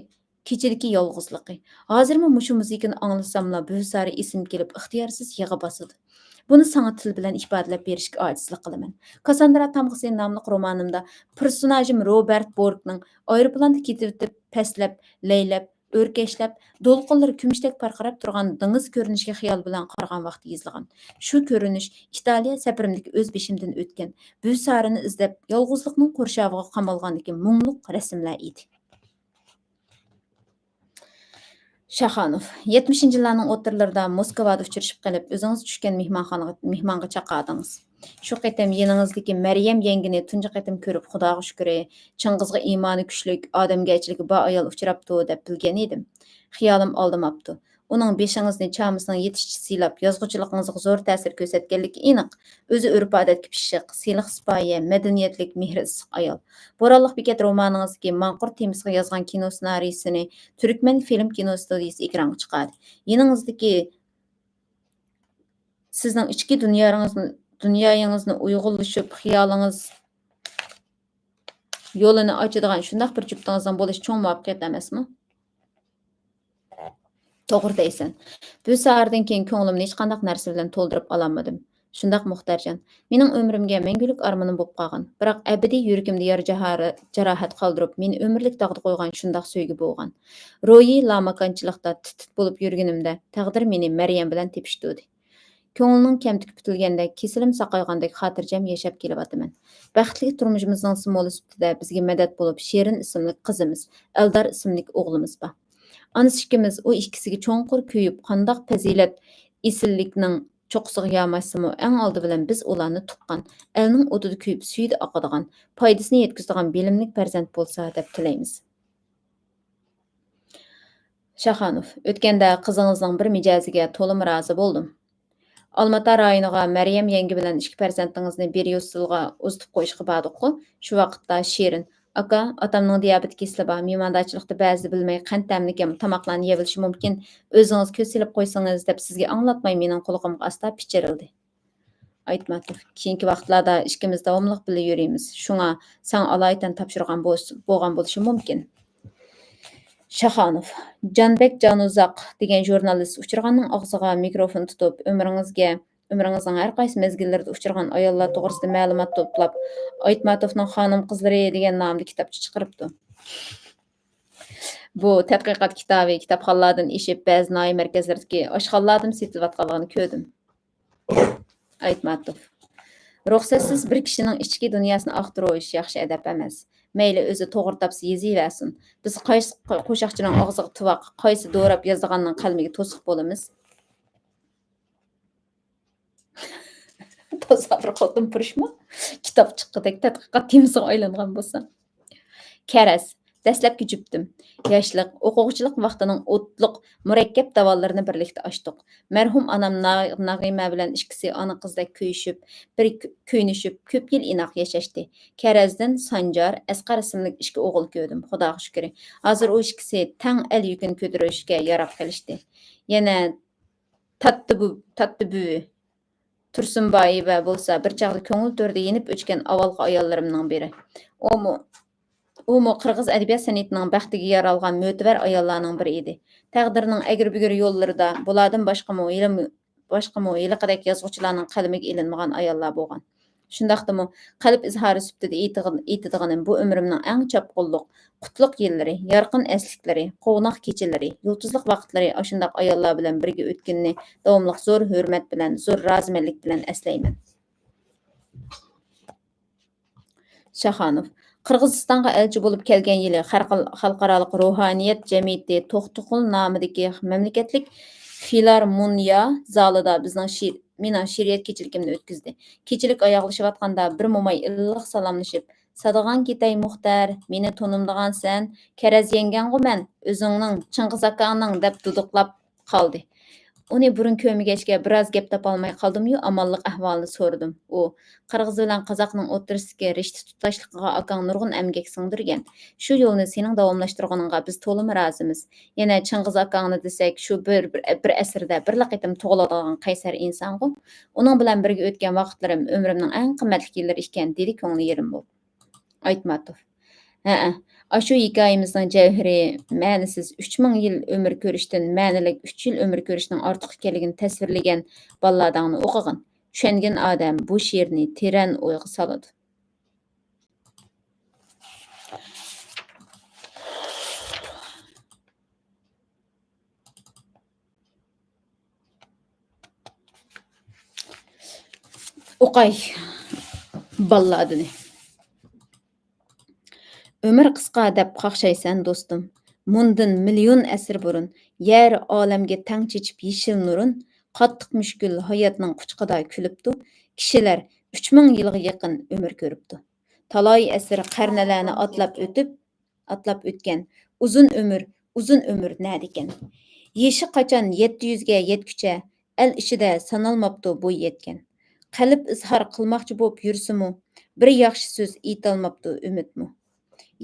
كېچىدىكى يالغۇزلۇقى. ھازىرمۇ مۇشۇ مۇزىكىنى ئاڭلىساملا، بۈسارە ئېسىمگە كېلىپ، ئىختىيارسىز يىغا باسىدۇ. بۇنى ساڭا تىل بىلەن ئىپادىلەپ بېرىشكە ئاجىزلىق قىلىمەن. كاسساندرا تامغىسى ناملىق رومانىمدا پېرسوناژىم روبېرت بوركنىڭ ئايروپىلاندا كېتىۋېتىپ، پەسلەپ، لەيلەپ، ئۆركەشلەپ، دولقۇنلىرى كۈمۈشتەك پارقىراپ تۇرغان دېڭىز كۆرۈنۈشىگە خىيال بىلەن قارىغان ۋاقتى يېزىلغان. شۇ كۆرۈنۈش ئىتالىيە سەپىرىمدىكى ئۆز بېشىمدىن ئۆتكەن، بۈسارىنى ئىزدەپ، يالغۇزلۇقنىڭ قورشاۋىغا قامالغاندىكى مۇڭلۇق رەسىملەر ئىدى. شاخانوف، يەتمىشىنچى يىللارنىڭ ئوتتۇرىلىرىدا موسكۋادا ئۇچرىشىپ قېلىپ، ئۆزىڭىز چۈشكەن مېھمانخانىغا، مېھمانغا چاقىردىڭىز. شۇ قېتىم يېنىڭىزدىكى مەريەم يەڭگىنى تۇنجى قېتىم كۆرۈپ، خۇداغا شۈكرى، چىڭغىزغا ئىمانى كۈچلۈك، ئادەمگەرچىلىكى بار ئايال ئۇچراپتۇ، دەپ بىلگەن ئىدىم. خىيالىم ئالدىماپتۇ. ئۇنىڭ بېشىڭىزنى چامىسىنىڭ يېتىشىچە سىيلاپ، يازغۇچىلىقىڭىزغا زور تەسىر كۆرسەتكەنلىكى ئېنىق. ئۆزى ئۆرپ-ئادەتكە پىششىق، سىلىق-سىپايە، مەدەنىيەتلىك، مېھرى ئىسسىق ئايال. بورانلىق بېكەت رومانىڭىزدىكى ماڭقۇرت تېمىسىغا يازغان كىنو سېنارىيسىنى تۈركمەن فىلىم كىنو ستۇدىيىسى ئېكرانغا چىقاردى. يېنىڭىزدىكى سىزنىڭ ئىچكى دۇنياڭىزنى، دۇنيايىڭىزنى ئۇيغۇنلىشىپ، خىيالىڭىز يولىنى ئاچىدىغان شۇنداق بىر جۈپتىڭىزنىڭ بولۇشى چوڭ مۇۋەپپەقىيەت ئەمەسمۇ؟ توغرا دەيسەن. بۈسارىدىن كېيىن كۆڭلۈمنى ھېچقانداق نەرسە بىلەن تولدۇرۇپ ئالالمىدىم. شۇنداق مۇختەرجان. مېنىڭ ئۆمرۈمگە مەڭگۈلۈك ئارمىنىم بولۇپ قالغان. بىراق ئەبەدىي يۈرىكىمدە يارا جاھارە-، جاراھەت قالدۇرۇپ، مېنى ئۆمۈرلۈك داغدا قويغان شۇنداق سۆيگۈ بولغان. روھىي لاماكانچىلىقتا تىت-تىت بولۇپ يۈرگىنىمدە، تەقدىر مېنى مەريەم بىلەن تېپىشتۈردى. كۆڭۈلنىڭ كەمتۈكى پۈتۈلگەندەك، كېسىلىم ساقايغاندەك خاتىرجەم ياشاپ كېلىۋاتىمەن. بەختلىك تۇرمۇشىمىزنىڭ سىمۋولى سۈپىتىدە بىزگە مەدەت بولۇپ شېرىن ئىسىملىك قىزىمىز، ئەلدار ئىسىملىك ئوغلىمىز بار. ئانىسى ئىككىمىز ئۇ ئىككىسىگە چوڭقۇر كۆيۈپ، قانداق پەزىلەت ئېسىللىكنىڭ چوققىسىغا ياماشسىمۇ، ئەڭ ئالدى بىلەن بىز ئۇلارنى تۇغقان، ئەلنىڭ ئوتىدا كۆيۈپ، سۈيىدە ئاقىدىغان، پايدىسىنى يەتكۈزىدىغان بىلىملىك پەرزەنت بولسا دەپ تىلەيمىز. شاخانوف، ئۆتكەندە قىزىڭىزنىڭ بىر مىجەزىگە تولىمۇ رازى بولدۇم. ئالماتا رايونىغا مەريەم يەڭگە بىلەن ئىككى پەرزەنتىڭىزنى بىريۇسسېلغا ئۇزىتىپ قويۇشقا باردۇققۇ، شۇ ۋاقىتتا شېرىن، «ئاكا، ئاتامنىڭ دىيابېت كېسىلى بار، مېھماندارچىلىقتا بەزىدە بىلمەي قەنت تەملىك تاماقلارنى يەۋېلىشى مۇمكىن، ئۆزىڭىز كۆز سېلىپ قويسىڭىز» دەپ سىزگە ئاڭلاتماي مېنىڭ قۇلىقىمغا ئاستا پىچىرلىدى. ئايتماتوف: «كېيىنكى ۋاقىتلاردا ئىككىمىز داۋاملىق بىللە يۈرىمىز، شۇڭا ساڭا ئالايىتەن تاپشۇرغان بولس-، بولغان بولۇشى مۇمكىن.» شاخانوف: «جانبەك جانۇزاق دېگەن ژۇرنالىست ئۇچرىغاننىڭ ئاغزىغا مىكروفون تۇتۇپ، ئۆمرىڭىزگە، ئۆمرىڭىزنىڭ ھەر قايسى مەزگىللىرىدە ئۇچرىغان ئاياللار توغرىسىدا مەلۇمات توپلاپ، ئايتماتوفنىڭ خانىم قىزلىرى دېگەن نامدا كىتابچە چىقىرىپتۇ. بۇ تەتقىقات كىتابى كىتابخانىلاردىن ئېشىپ، بەزى ناھىيە مەركەزلىرىدىكى ئاشخانىلاردىمۇ سېتىلىۋاتقانلىقىنى كۆردۈم.» ئايتماتوف: «رۇخسەتسىز بىر كىشىنىڭ ئىچكى دۇنياسىنى ئاختۇرۇش ياخشى ئەدەپ ئەمەس. مەيلى ئۆزى توغرا تاپسا يېزىۋەرسۇن. بىز قايسى قوشاقچىنىڭ ئاغزىغا تۇۋاق، قايسى دوراپ يازىدىغاننىڭ قەلىمىگە توسۇق بولىمىز.» تازا بىر خوتۇن پۇرۇشمۇ؟ كىتاب چىققۇدەك تەتقىقات تېمىسىغا ئايلانغان بولسا. كەرەز، دەسلەپكى جۈپتۈم. ياشلىق، ئوقۇغۇچىلىق ۋاقتىنىڭ ئوتلۇق، مۇرەككەپ داۋانلىرىنى بىرلىكتە ئاچتۇق. مەرھۇم ئانام نا-، ناغىمە بىلەن ئىككىسى ئانا قىزدەك كۆيۈشۈپ، بىر كۆ-، كۆيۈنۈشۈپ، كۆپ يىل ئىناق ياشاشتى. كەرەزدىن سانجار، ئەسقەر ئىسىملىك ئىككى ئوغۇل كۆردۈم، خۇداغا شۈكرى. ھازىر ئۇ ئىككىسى تەڭ ئەل يۈكىنى كۆتۈرۈشكە ياراپ قېلىشتى. يەنە تاتتى بۇ-، تاتتى بۈۋى. تۇرسۇنبايېۋا بولسا بىر چاغدا كۆڭۈل تۆرىدە يېنىپ ئۆچكەن ئاۋۋالقى ئاياللىرىمنىڭ بىرى. ئۇمۇ، ئۇمۇ قىرغىز ئەدەبىيات سەنئىتىنىڭ بەختىگە يارالغان مۆتىۋەر ئاياللارنىڭ بىرى ئىدى. تەقدىرنىڭ ئەگرى-بۈگرى يوللىرىدا بۇلاردىن باشقىمۇ ھېلىمۇ، باشقىمۇ ھېلىقىدەك يازغۇچىلارنىڭ قەلىمىگە ئېلىنمىغان ئاياللار بولغان. شۇنداقتىمۇ، قەلب ئىزھارى سۈپىتىدە ئېيتىدىغىن-، ئېيتىدىغىنىم، بۇ ئۆمرۈمنىڭ ئەڭ چاپقۇنلۇق، قۇتلۇق يىللىرى، يارقىن ئەسلىكلىرى، قوۋناق كېچىلىرى، يۇلتۇزلۇق ۋاقىتلىرى ئاشۇنداق ئاياللار بىلەن بىرگە ئۆتكىنىنى داۋاملىق زور ھۆرمەت بىلەن، زور رازىمەنلىك بىلەن ئەسلەيمەن. شاخانوف. قىرغىزىستانغا ئەلچى بولۇپ كەلگەن يىلى خەرقىل-، خەلقئارالىق روھانىيەت جەمئىيىتى توختىغۇل نامىدىكى مەملىكەتلىك فىلارمونىيە زالىدا بىزنىڭ شېئىر-، مېنىڭ شېئىرىيەت كېچىلىكىمنى ئۆتكۈزدى. كېچىلىك ئاياغلىشىۋاتقاندا بىر موماي ئىللىق سالاملىشىپ، «سادىغان كېتەي مۇختەر، مېنى تونۇمدىغانسەن، كەرەز يەڭگەنغۇ مەن، ئۆزۈڭنىڭ، چىڭغىز ئاكاڭنىڭ» دەپ دۇدۇقلاپ قالدى. ئۇنى بۇرۇن كۆرمىگەچكە، بىراز گەپ تاپالماي قالدىمۇ، ئامانلىق ئەھۋالىنى سورىدىم. ئۇ، «قىرغىز بىلەن قازاقنىڭ ئوتتۇرىسىدىكى رىشتە تۇتاشلىقىغا ئاكاڭ نۇرغۇن ئەمگەك سىڭدۈرگەن. شۇ يولنى سېنىڭ داۋاملاشتۇرغىنىڭغا بىز تولىمۇ رازىمىز. يەنە چىڭغىز ئاكاڭنى دېسەك، شۇ بىر، بىر، بىر ئەسىردە بىرلا قېتىم تۇغۇلىدىغان قەيسەر ئىنسانغۇ. ئۇنىڭ بىلەن بىرگە ئۆتكەن ۋاقىتلىرىم ئۆمرۈمنىڭ ئەڭ قىممەتلىك يىللىرى ئىكەن» دېدى كۆڭلى يېرىم بولۇپ. ئايتماتوف. ھەئە، ئاشۇ ھېكايىمىزنىڭ جەۋھىرى، مەنىسىز ئۈچ مىڭ يىل ئۆمۈر كۆرۈشتىن مەنىلىك ئۈچ يىل ئۆمۈر كۆرۈشنىڭ ئارتۇق ئىكەنلىكىنى تەسۋىرلىگەن باللاداڭنى ئوقۇغىن. چۈشەنگەن ئادەم بۇ شېئىرنى تېرەن ئويغا سالىدۇ. ئوقاي باللادىنى. ئۆمۈر قىسقا دەپ قاقشايسەن دوستۇم. مۇندىن مىليون ئەسىر بۇرۇن، يەر ئالەمگە تەڭ چېچىپ يېشىل نۇرىن، قاتتىق مۈشكۈل ھاياتنىڭ قۇچىقىدا كۈلۈپتۇ. كىشىلەر ئۈچ مىڭ يىلغا يېقىن ئۆمۈر كۆرۈپتۇ. تالاي ئەسىر قەرنلەرنى ئاتلاپ ئۆتۈپ، ئاتلاپ ئۆتكەن. ئۇزۇن ئۆمۈر، ئۇزۇن ئۆمۈر نەدىكەن؟ يېشى قاچان يەتتە يۈزگە يەتكۈچە، ئەل ئىچىدە سانالماپتۇ بوي يەتكەن. قەلب ئىزھار قىلماقچى بوپ يۈرسىمۇ، بىر ياخشى سۆز ئېيتالماپتۇ ئۈمىدمۇ.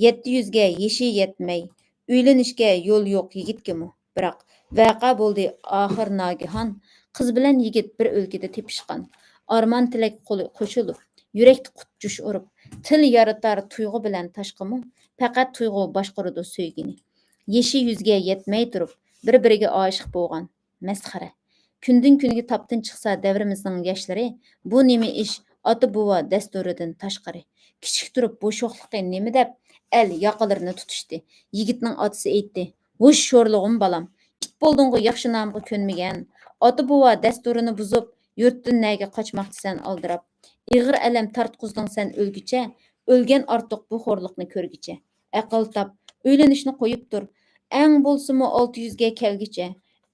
يەتتە يۈزگە يېشى يەتمەي، ئۆيلىنىشكە يول يوق يىگىتكىمۇ. بىراق، ۋەقە بولدى ئاخىر ناگىھان، قىز بىلەن يىگىت بىر ئۆلكىدە تېپىشقان. ئارمان تىلەك قولى قوشۇلۇپ، يۈرەكتە قۇت جۇش ئۇرۇپ، تىل يارىتار تۇيغۇ بىلەن تاشقىمۇ، پەقەت تۇيغۇ باشقۇرىدۇ سۆيگىنى. يېشى يۈزگە يەتمەي تۇرۇپ، بىر-بىرىگە ئاشىق بولغان. مەسخىرە. كۈندىن-كۈنگە تاپتىن چىقسا دەۋرىمىزنىڭ ياشلىرى، بۇ نېمە ئىش، ئاتا-بوۋا دەستۇرىدىن تاشقىرى؟ كىچىك تۇرۇپ بۇ شوخلۇقى نېمە دەپ، ئەل ياقىلىرىنى تۇتۇشتى. يىگىتنىڭ ئاتىسى ئېيتتى، «ھوش شورلۇغۇم بالام، ئىت بولدۇڭغۇ ياخشى نامغا كۆنمىگەن. ئاتا-بوۋا دەستۇرىنى بۇزۇپ، يۇرتتىن نەگە قاچماقچىسەن ئالدىراپ؟ ئېغىر ئەلەم تارتقۇزدۇڭ سەن ئۆلگۈچە، ئۆلگەن ئارتۇق بۇ خورلۇقنى كۆرگۈچە. ئەقىل تاپ، ئۆيلىنىشنى قويۇپ تۇر. ئەڭ بولسىمۇ ئالتە يۈزگە كەلگۈچە.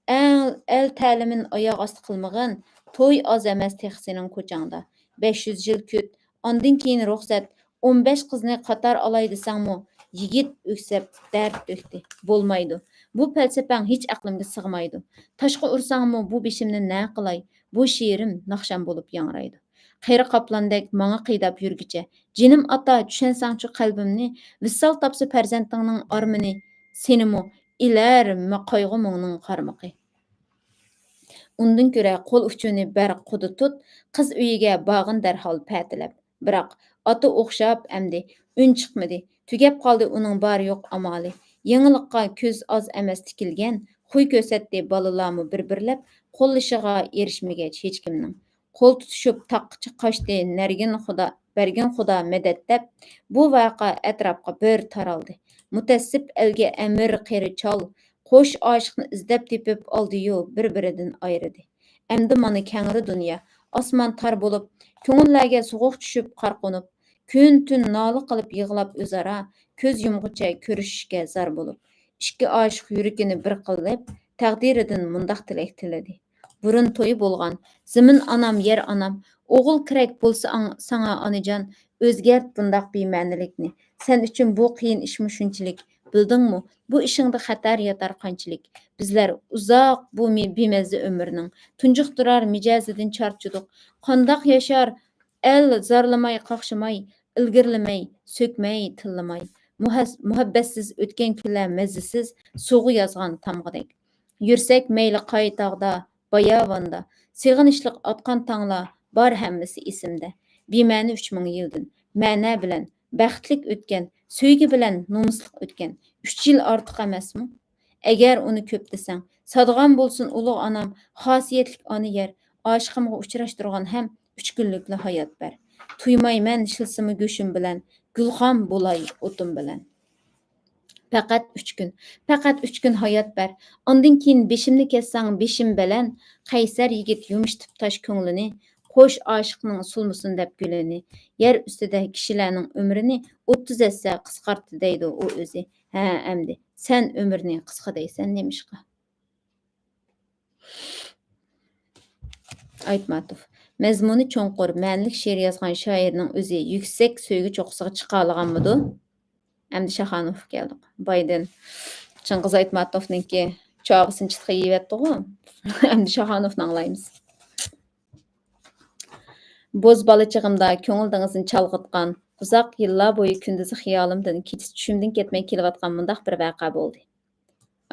ئەل، ئەل تەلىمىنى ئاياغ ئاستى قىلمىغىن، توي ئاز ئەمەس تېخى سېنىڭ كوچاڭدا. بەش يۈز يىل كۈت، ئاندىن كېيىن رۇخسەت. ئون بەش قىزنى قاتار ئالاي دېسەڭمۇ، يىگىت ئۆكسەپ دەرد تۆكتى. بولمايدۇ. بۇ پەلسەپەڭ ھېچ ئەقلىمگە سىغمايدۇ. تاشقا ئۇرساڭمۇ بۇ بېشىمنى نە قىلاي؟ بۇ شېئىرىم ناخشام بولۇپ ياڭرايدۇ. قېرى قاپلاندەك ماڭا قىيداپ يۈرگۈچە، جېنىم ئاتا، چۈشەنسەڭچۇ قەلبىمنى، ۋىسال تاپسا پەرزەنتىڭنىڭ ئارمىنى، سېنىمۇ ئىلەر مە-، قايغۇ-مۇڭنىڭ قارمىقى. ئۇندىن كۆرە قول ئۇچىنى بەر قۇدا تۇت، قىز ئۆيىگە بارغىن دەرھال پەتىلەپ. بىراق، ئاتا ئوخشاپ ئەمدى ئۈن چىقمىدى. تۈگەپ قالدى ئۇنىڭ بار-يوق ئامالى. يېڭىلىققا كۆز ئاز ئەمەس تىكىلگەن، خۇي كۆرسەتتى بالىلارمۇ بىر-بىرلەپ، قوللىشىغا ئېرىشمىگەچ ھېچكىمنىڭ. قول تۇتۇشۇپ تاغقىچە قاچتى نەرگىن خۇدا، بەرگىن خۇدا مەدەت دەپ، بۇ ۋەقە ئەتراپقا بىر تارالدى. مۇتەسسىپ ئەلگە ئەمىر قېرى چال، قوش ئاشىقنى ئىزدەپ تېپىپ ئالدىيۇ بىر-بىرىدىن ئايرىدى. ئەمدى مانا كەڭرى دۇنيا، ئاسمان تار بولۇپ، كۆڭۈللەرگە سوغۇق چۈشۈپ قار قونۇپ، كۈن-تۈن نالە قىلىپ يىغلاپ ئۆزئارا، كۆز يۇمغۇچە كۆرۈشۈشكە زار بولۇپ، ئىككى ئاشىق يۈرىكىنى بىر قىلىپ، تەقدىرىدىن مۇنداق تىلەك تىلىدى. بۇرۇن تويى بولغان، زېمىن ئانام، يەر ئانام، ئوغۇل كېرەك بولسا ئاڭ-، ساڭا ئانىجان، ئۆزگەرت بۇنداق بىمەنىلىكنى. سەن ئۈچۈن بۇ قىيىن ئىشمۇ شۇنچىلىك، بىلدىڭمۇ، بۇ ئىشىڭدا خەتەر ياتار قانچىلىك. بىزلەر ئۇزاق بۇ مى-، بىمەززە ئۆمۈرنىڭ، تۇنجۇقتۇرار مىجەزىدىن چارچىدۇق. قانداق ياشار ئەل زارلىماي، قاقشىماي، ئىلگىرىلىمەي، سۆكمەي، تىللىماي. مۇھەس-، مۇھەببەتسىز ئۆتكەن كۈنلەر مەززىسىز، سۇغا يازغان تامغىدەك. يۈرسەك مەيلى قايا تاغدا، باياۋاندا، سېغىنىشلىق ئاتقان تاڭلار بار ھەممىسى ئېسىمدە. بىمەنە ئۈچ مىڭ يىلدىن، مەنە بىلەن، بەختلىك ئۆتكەن، سۆيگۈ بىلەن نومۇسلۇق ئۆتكەن. ئۈچ يىل ئارتۇق ئەمەسمۇ؟ ئەگەر ئۇنى كۆپ دېسەڭ، سادىغان بولسۇن ئۇلۇغ ئانام، خاسىيەتلىك ئانا يەر، ئاشىقىمغا ئۇچراشتۇرغان ھەم ئۈچ كۈنلۈكلا ھايات بەر. تويمايمەن شىلسىمۇ گۆشۈم بىلەن، گۈلخان بولاي ئوتۇم بىلەن. پەقەت ئۈچ كۈن، پەقەت ئۈچ كۈن ھايات بەر. ئاندىن كېيىن بېشىمنى كەسسەڭ بېشىم بەلەن، قەيسەر يىگىت يۇمشىتىپ تاش كۆڭلىنى، قوش ئاشىقنىڭ سولمىسۇن دەپ گۈلىنى. يەر ئۈستىدە كىشىلەرنىڭ ئۆمرىنى ئوتتۇز ئەتسە قىسقارتتى دەيدۇ ئۇ ئۆزى. ھە، ئەمدى سەن ئۆمۈرنى قىسقا دەيسەن نېمىشقا؟ ئايتماتوف. مەزمۇنى چوڭقۇر، مەنىلىك شېئىر يازغان شائىرنىڭ ئۆزى يۈكسەك سۆيگۈ چوققىسىغا چىقالىغانمىدۇ؟ ئەمدى شاخانوفقا كەلدۇق. بايدىن چىڭغىز ئايتماتوفنىڭكى چاغىسىنى چىتقا يېيىۋەتتىغۇ. ئەمدى شاخانوفنى ئاڭلايمىز. بوز بالا چېغىمدا كۆڭۈل دېڭىزىنى چالغىتقان، ئۇزاق يىللار بويى كۈندۈزى خىيالىمدىن، كېچىسى چۈشۈمدىن كەتمەي كېلىۋاتقان مۇنداق بىر ۋەقە بولدى.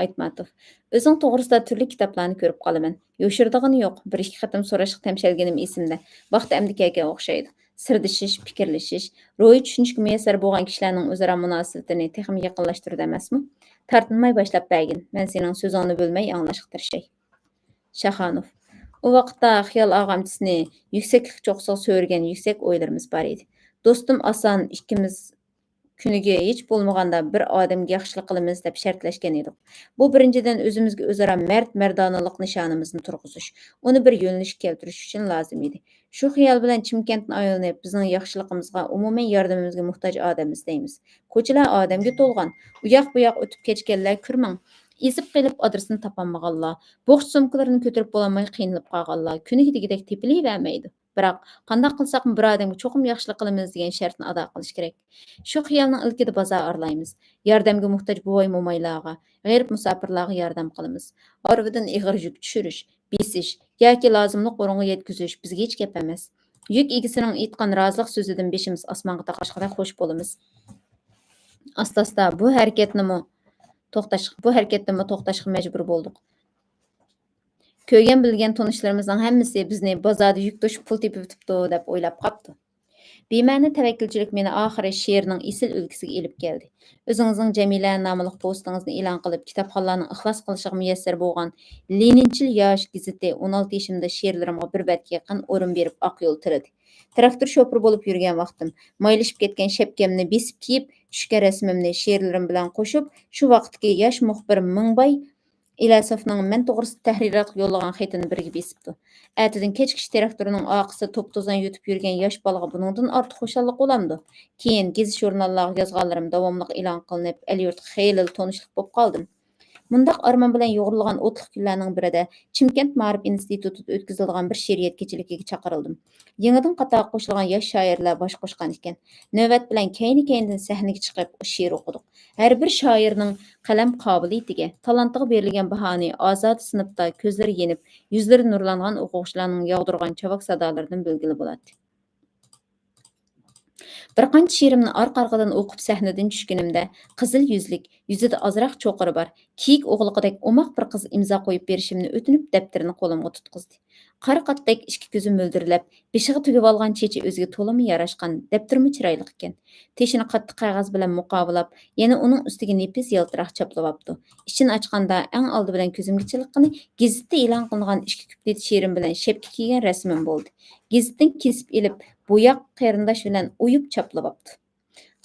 ئايتماتوف. ئۆزۈڭ توغرىسىدا تۈرلۈك كىتابلارنى كۆرۈپ قالىمەن. يوشۇرىدىغىنى يوق، بىر ئىككى قېتىم سوراشقا تەمشەلگىنىم ئېسىمدە. ۋاقتى ئەمدى كەلگەن ئوخشايدۇ. سىردىشىش، پىكىرلىشىش، روھىي چۈشىنىشكە مۇيەسسەر بولغان كىشىلەرنىڭ ئۆزئارا مۇناسىۋىتىنى تېخىمۇ يېقىنلاشتۇرىدۇ ئەمەسمۇ؟ تارتىنماي باشلاپ بەرگىن، مەن سېنىڭ سۆزۈڭنى بۆلمەي ئاڭلاشقا تىرىشاي. شاخانوف. ئۇ ۋاقىتتا خىيال ئاغامچىسىنى يۈكسەكلىك چوققىسىغا سۆرىگەن يۈكسەك ئويلىرىمىز بار ئىدى. دوستۇم ئاسان ئىككىمىز كۈنىگە ھېچ بولمىغاندا بىر ئادەمگە ياخشىلىق قىلىمىز دەپ شەرتلەشكەن ئىدۇق. بۇ بىرىنچىدىن ئۆزىمىزگە ئۆزئارا مەرد-مەردانىلىق نىشانىمىزنى تۇرغۇزۇش، ئۇنى بىر يۆنىلىشكە كەلتۈرۈش ئۈچۈن لازىم ئىدى. شۇ خىيال بىلەن چىمكەنتتىن ئايلىنىپ، بىزنىڭ ياخشىلىقىمىزغا، ئومۇمەن ياردىمىمىزگە موھتاج ئادەم ئىزدەيمىز. كوچىلار ئادەمگە تولغان. ئۇياق-بۇياق ئۆتۈپ كەچكەنلەر كۆرمەڭ. ئېزىپ قېلىپ ئادرېسىنى تاپالمىغانلار، بوخچا سومكىلىرىنى كۆتۈرۈپ بولالماي قىينىلىپ قالغانلار كۈنىگە دېگۈدەك تېپىلىۋەرمەيدۇ. بىراق، قانداق قىلساقمۇ بىر ئادەمگە چوقۇم ياخشىلىق قىلىمىز دېگەن شەرتنى ئادا قىلىش كېرەك. شۇ خىيالنىڭ ئىلكىدە بازار ئارىلايمىز. ياردەمگە موھتاج بوۋاي-مومايلارغا، غېرىب مۇساپىرلارغا ياردەم قىلىمىز. ھارۋىدىن ئېغىر يۈك چۈشۈرۈش، بېسىش ياكى لازىملىق ئورۇنغا يەتكۈزۈش بىزگە ھېچ گەپ ئەمەس. يۈك ئىگىسىنىڭ ئېيتقان رازىلىق سۆزىدىن بېشىمىز ئاسمانغا تاقاشقىدەك خوش بولىمىز. ئاستا-ئاستا بۇ ھەرىكەتنىمۇ توختاش-، بۇ ھەرىكەتتىنمۇ توختاشقا مەجبۇر بولدۇق. كۆرگەن بىلگەن تونۇشلىرىمىزنىڭ ھەممىسى بىزنى بازاردا يۈك توشۇپ پۇل تېپىۋېتىپتۇ دەپ ئويلاپ قاپتۇ. بىمەنە تەۋەككۈلچىلىك مېنى ئاخىرى شېئىرنىڭ ئېسىل ئۈلگىسىگە ئېلىپ كەلدى. ئۆزىڭىزنىڭ جەمىلە ناملىق پوۋېستىڭىزنى ئېلان قىلىپ، كىتابخانلارنىڭ ئىخلاس قىلىشىغا مۇيەسسەر بولغان لېنىنچىل ياش گېزىتى ئون ئالتە يېشىمدا شېئىرلىرىمغا بىر بەتكە يېقىن ئورۇن بېرىپ ئاق يول تىلىدى. تىراكتور شوپۇرى بولۇپ يۈرگەن ۋاقتىم، مايلىشىپ كەتكەن شەپكەمنى بېسىپ كىيىپ، چۈشكەن رەسىمىمنى شېئىرلىرىم بىلەن قوشۇپ، شۇ ۋاقىتتىكى ياش مۇخبىر مىڭباي ئىلەسوفنىڭ مەن توغرىسىدا تەھرىراتقا يوللىغان خېتىنى بىرگە بېسىپتۇ. ئەتىدىن كەچكىچە تىراكتورنىڭ ئارقىسىدا توپا-توزان يۇتۇپ يۈرگەن ياش بالىغا بۇنىڭدىن ئارتۇق خۇشاللىق بولامدۇ؟ كېيىن گېزىت-ژۇرناللارغا يازغانلىرىم داۋاملىق ئېلان قىلىنىپ، ئەل-يۇرتقا خېلىلا تونۇشلۇق بولۇپ قالدىم. مۇنداق ئارمان بىلەن يورۇلغان ئوتلۇق كۈنلەرنىڭ بىرىدە چىمكەنت مائارىپ ئىنستىتۇتىدا ئۆتكۈزۈلىدىغان بىر شېئىرىيەت كېچىلىكىگە چاقىرىلدىم. يېڭىدىن قاتارغا قوشۇلغان ياش شائىرلار باش قوشقان ئىكەن. نۆۋەت بىلەن كەينى-كەينىدىن سەھنىگە چىقىپ شېئىر ئوقۇدۇق. ھەر بىر شائىرنىڭ قەلەم قابىلىيىتىگە، تالانتىغا بېرىلگەن باھانى ئازادە سىنىپتا كۆزلىرى يېنىپ، يۈزلىرى نۇرلانغان ئوقۇغۇچىلارنىڭ ياغدۇرغان چاۋاك سادالىرىدىن بىلگىلى بولاتتى. بىر قانچە شېئىرىمنى ئارقا-ئارقىدىن ئوقۇپ سەھنىدىن چۈشكىنىمدە، قىزىل يۈزلۈك، يۈزىدە ئازراق چوقۇرى بار، كېيىك ئوغلىقىدەك ئوماق بىر قىز ئىمزا قويۇپ بېرىشىمنى ئۆتۈنۈپ، دەپتىرىنى قولۇمغا تۇتقۇزدى. قارا قاتتەك ئىككى كۆزى مۆلدۈرلەپ، بېشىغا تۈگۈۋالغان چېچى ئۆزىگە تولىمۇ ياراشقان، دەپتىرىمۇ چىرايلىق ئىكەن. تېشىنى قاتتىق قەغەز بىلەن مۇقاۋىلاپ، يەنە ئۇنىڭ ئۈستىگە نېپىز يالتىراق چاپلىۋاپتۇ. ئىچىنى ئاچقاندا، ئەڭ ئالدى بىلەن كۆزۈمگە چېلىققىنى گېزىتتە ئېلان قىلىنغان ئىككى كۇپلېت شېئىرىم بىلەن شەپكە كىيگەن رەسىمىم بولدى. گېزىتتىن كېسىپ ئېلىپ، بوياق قېرىنداش بىلەن ئويۇپ چاپلىۋاپتۇ.